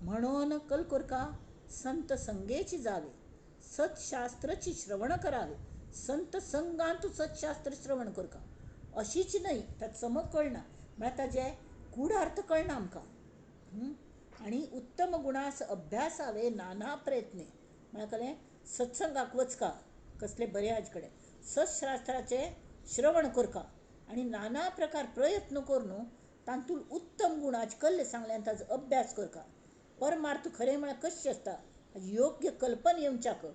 Speaker 1: म्हणून कलकोरका संत संगेची जावे, सत्शास्त्राची श्रवण करावे. संत संगांतू सत्शास्त्र श्रवण करका, अशीच न्हय ताचो समक कळना, म्हळ्यार ताजे गूढ अर्थ कळना आमकां. आनी उत्तम गुणास अभ्यासावे नाना प्रयत्ने, म्हळ्यार कळ्ळें सत्संगाक वचका कसले बरे हाजे कडेन, सत्शास्त्राचें श्रवण करका आनी नाना प्रकार प्रयत्न करून तातूंत उत्तम गुणाचे कल्ले सांगले आनी ताजो अभ्यास करका. परमार्थ खरें म्हळ्यार कशें आसता योग्य कल्पना येवच्याक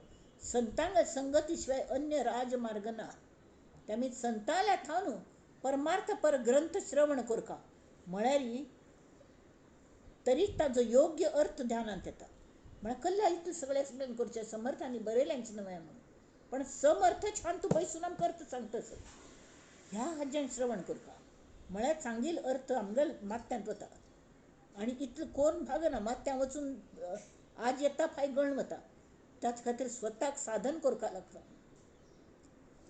Speaker 1: संतांग संगती शिवाय अन्य राजमार्ग ना. त्यामी संतांल्या थावन परमार्थ पर ग्रंथ श्रवण करका म्हळ्यार तरी ताजो योग्य अर्थ ध्यानांत येता. म्हळ्यार कल्ला इतलें सगळें एक्सप्लेन करचें समर्थांनी बरयल्यांचें न्हय म्हणून, पण समर्थ छान तूं बैसून आमकां अर्थ सांगतस. ह्या हाज्यान श्रवण करका म्हळ्यार सांगील अर्थ आमगेल माथ्यांत वता आनी इतलें कोण भागना माथ्यां वचून आज येता फाय गण वता. त्याच खातीर स्वताक साधन करपाक लागता,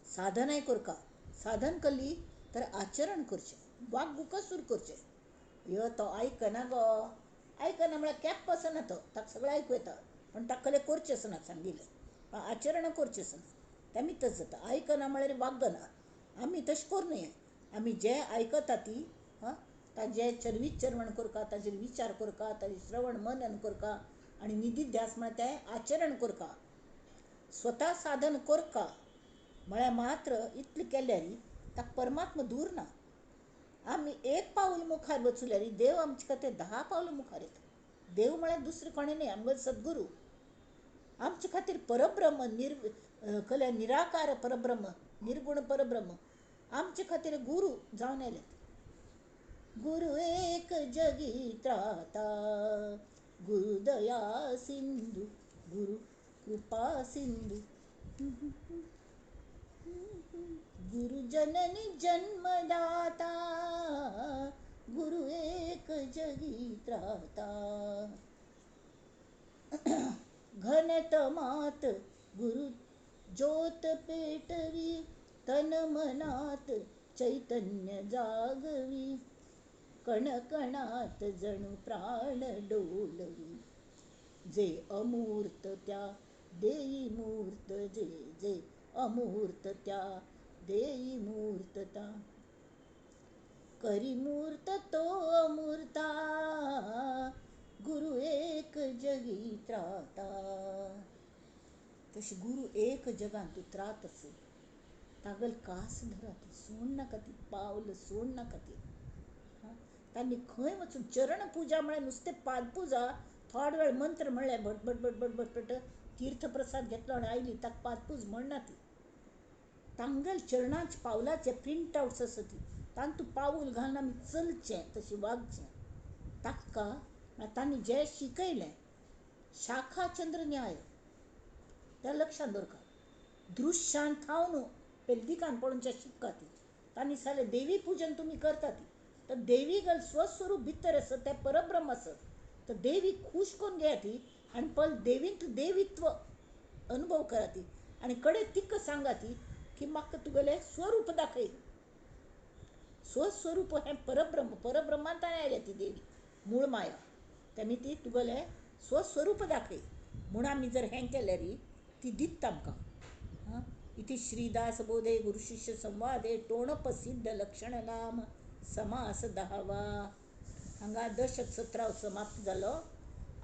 Speaker 1: साधनाय करका. साधन केली तर आचरण करचें, वागबुकच सुरू करचें. यो तो आयकना गो, आयकना म्हळ्यार कॅप आसना तो, ताका सगळें आयकूं येता पण ताका कलें करचें आसना सांगिल्लें, आचरण करचें आसना. तेमी तशें जाता, आयकना म्हळ्यार वागना. आमी तशें करूं नये. आमी जें आयकता ती हां ताजें चरवीचरवण करका, ताजेर विचार करका, ताजें श्रवण मनन करका आनी निधिध्यास म्हळ्यार तें आचरण करका, स्वता साधन करका. म्हळ्यार मात्र इतलें केल्यार ताका परमात्मा दूर ना. आमी एक पावल मुखार वचल्यार देव आमचे खातीर 10 पावलां मुखार येता. देव म्हळ्यार दुसरें कोणें न्हय, आमगेलो सद्गुरू आमचे खातीर परब्रह्म, कल्या निराकार परब्रह्म, निर्गुण परब्रह्म आमचे खातीर गुरू जावन आयले. गुरु एक जगी त्राता, गुरु दया सिंधु, गुरु कृपा सिंधु, गुरु जननी जन्मदाता, गुरु एक जगी त्राता. घनतमात गुरु ज्योत पेटवी, तन मनात चैतन्य जागवी, कणकणात जणू प्राण डोलवी, जे अमूर्त त्या देई मूर्त, जे जे अमूर्त त्या देई मूर्तता. करी मूर्त तो अमूर्ता, गुरु एक जगी त्राता. तशी गुरु एक जगान तूं त्रात आस, तागल कास धरा ती, सोड नाका ती, पावल सोड नाका ती. तांणी खंय वचून चरण पुजा म्हळ्यार नुस्तें पादपुजा, थोडो वेळ मंत्र म्हणलें भट भट भट भट भट भट तीर्थप्रसाद घेतलो आनी आयली, ताका पादपूज म्हणना ती. तांगेल चरणाचे पावलाचे प्रिंट आवट्स आसा ती, तांतूं पावल घालून आमी चलचें, तशें वागचें. ताका तांणी जें शिकयलें शाखा चंद्र न्याय त्या लक्षांत दवरका. दृश्यान थावन पेलदिकान पळोवचें शिकका ती. तांणी सांगलें देवी पुजन तुमी करता ती, तर देवी गल स्वस्वरूप भितर आसा तें परब्रह्म आसा, तर देवी खूश करून घेया ती आनी पल देवींत देवीत्व अनुभव करा ती आनी कडे तिका सांगा ती की म्हाका तुगेलें स्वरूप दाखय. स्वस्वरूप हें परब्रह्म, परब्रह्मान ताणें आयल्या ती देवी मूळ माया, तेमी ती तुगेलें स्वस्वरूप दाखय म्हूण आमी जर हें केल्यार ती दिता आमकां. इति श्रीदास बोधे गुरुशिष्य संवादे टोणप सिद्ध लक्षण नाम समास दहावा. हांगा दशक 17 समाप्त जालो.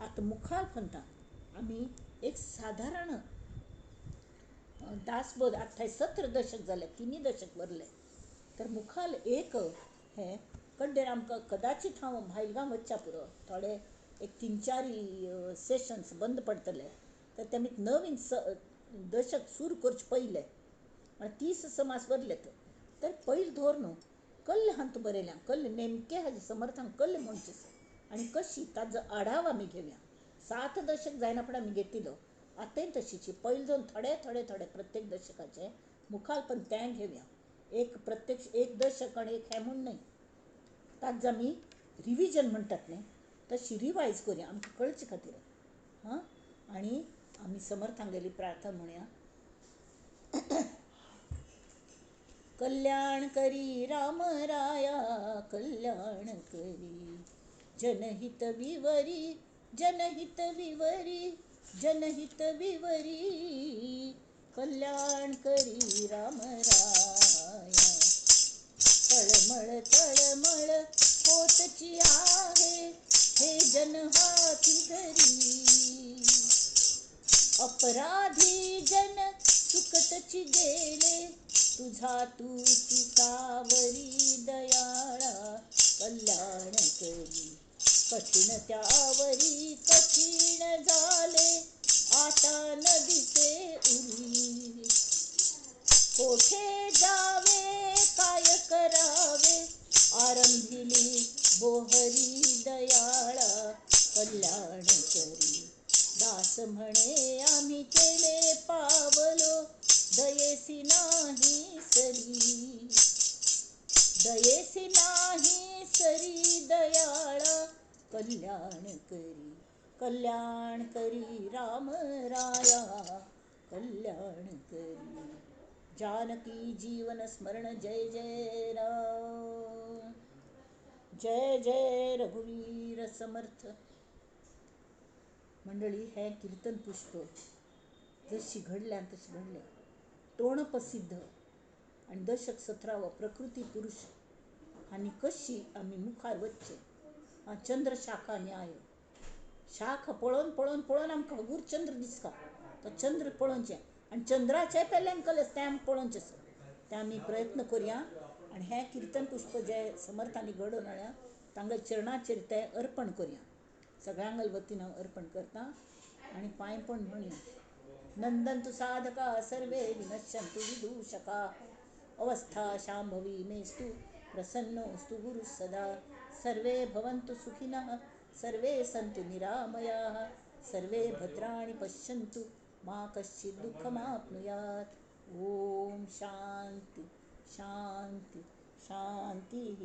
Speaker 1: आतां मुखार पंथा आमी एक सादारण दासबोध आतां 17 दशक जाले, 3 दशक भरले, तर मुखार एक हें कड्डेर आमकां कदाचित हांव भायलगांव वचच्या पुरो, थोडे एक 3-4 सेशन्स बंद पडटले, तर ते आमी नवीन दशक सुरू करचे पयले 30 समास भरले. तर पयलीं धर न्हू कल्ल हांतू बरयल्या, कल्ल नेमके हाजे समर्थांक कल्ल म्हणचें आनी कशी ताजो आढाव आमी घेवया. 7 दशक जायना फुडें आमी घेतिल्लो, आतांय तशीची पयलीं जावन थोडे थोडे थोडे प्रत्येक दशकाचे मुखार पण तें घेवया. एक प्रत्यक्ष एक दशक आनी एक हें म्हूण न्हय, ताजो आमी रिविजन म्हणटात न्हय तशी रिवायज करुया आमकां कळचे खातीर. हां, आनी आमी समर्थांगेली प्रार्थना म्हणया. कल्याण करी राम राया कल्याण करी, जनहित विवरी जनहित विवरी जनहित विवरी, कल्याण करी राम राया. तळमळ तळमळ होतची आहे हे जन हाती धरी, अपराधी जन चुकतची गेले तुझा तुची सावरी दयाळा कल्याण करी. कठीण त्यावरी कठीण झाले आता न दिसे उरी, कोठे जावे काय करावे आरंभिली बोहरी दयाळा कल्याण करी. दास म्हणे आम्ही केले पावलो दयेसी नाही सरी, दयेसी नाही सरी दयाळा कल्याण करी, कल्याण करी राम राया कल्याण करी. जानकी जीवन स्मरण जय जय राम, जय जय रघुवीर समर्थ. मंडळी, हे कीर्तन पुष्प जशी घडल्या तशी घडल्या. तोणप सिद्ध आनी दशक 17 प्रकृती पुरुष आनी कशी आमी मुखार वचचें. चंद्र शाखा न्याय, शाखा पळोवन पळोवन पळोवन आमकां हगूर चंद्र दिसता, तो चंद्र पळोवचें आनी चंद्राचें पेल्यान कलस तें आमी पळोवचें आसा, तें आमी प्रयत्न करुया. आनी हें कीर्तन पुष्प जें समर्थांनी घडोवन हाडल्या तांकां चरणाचेर तें अर्पण करुया. सगळ्यांगल वतीन हांव अर्पण करता आनी पांय पण म्हणया. नंदंतु साधका सर्वे विनश्यन्तु विदूषका, अवस्था शांभवी मेस्तु प्रसन्नोस्तु गुरु सदा. सर्वे भवन्तु सुखिनः सर्वे सन्तु निरामयाः, सर्वे भद्राणि पश्यन्तु मा कश्चित् दुःखमाप्नुयात्. ओम शांति शांति शांतिः.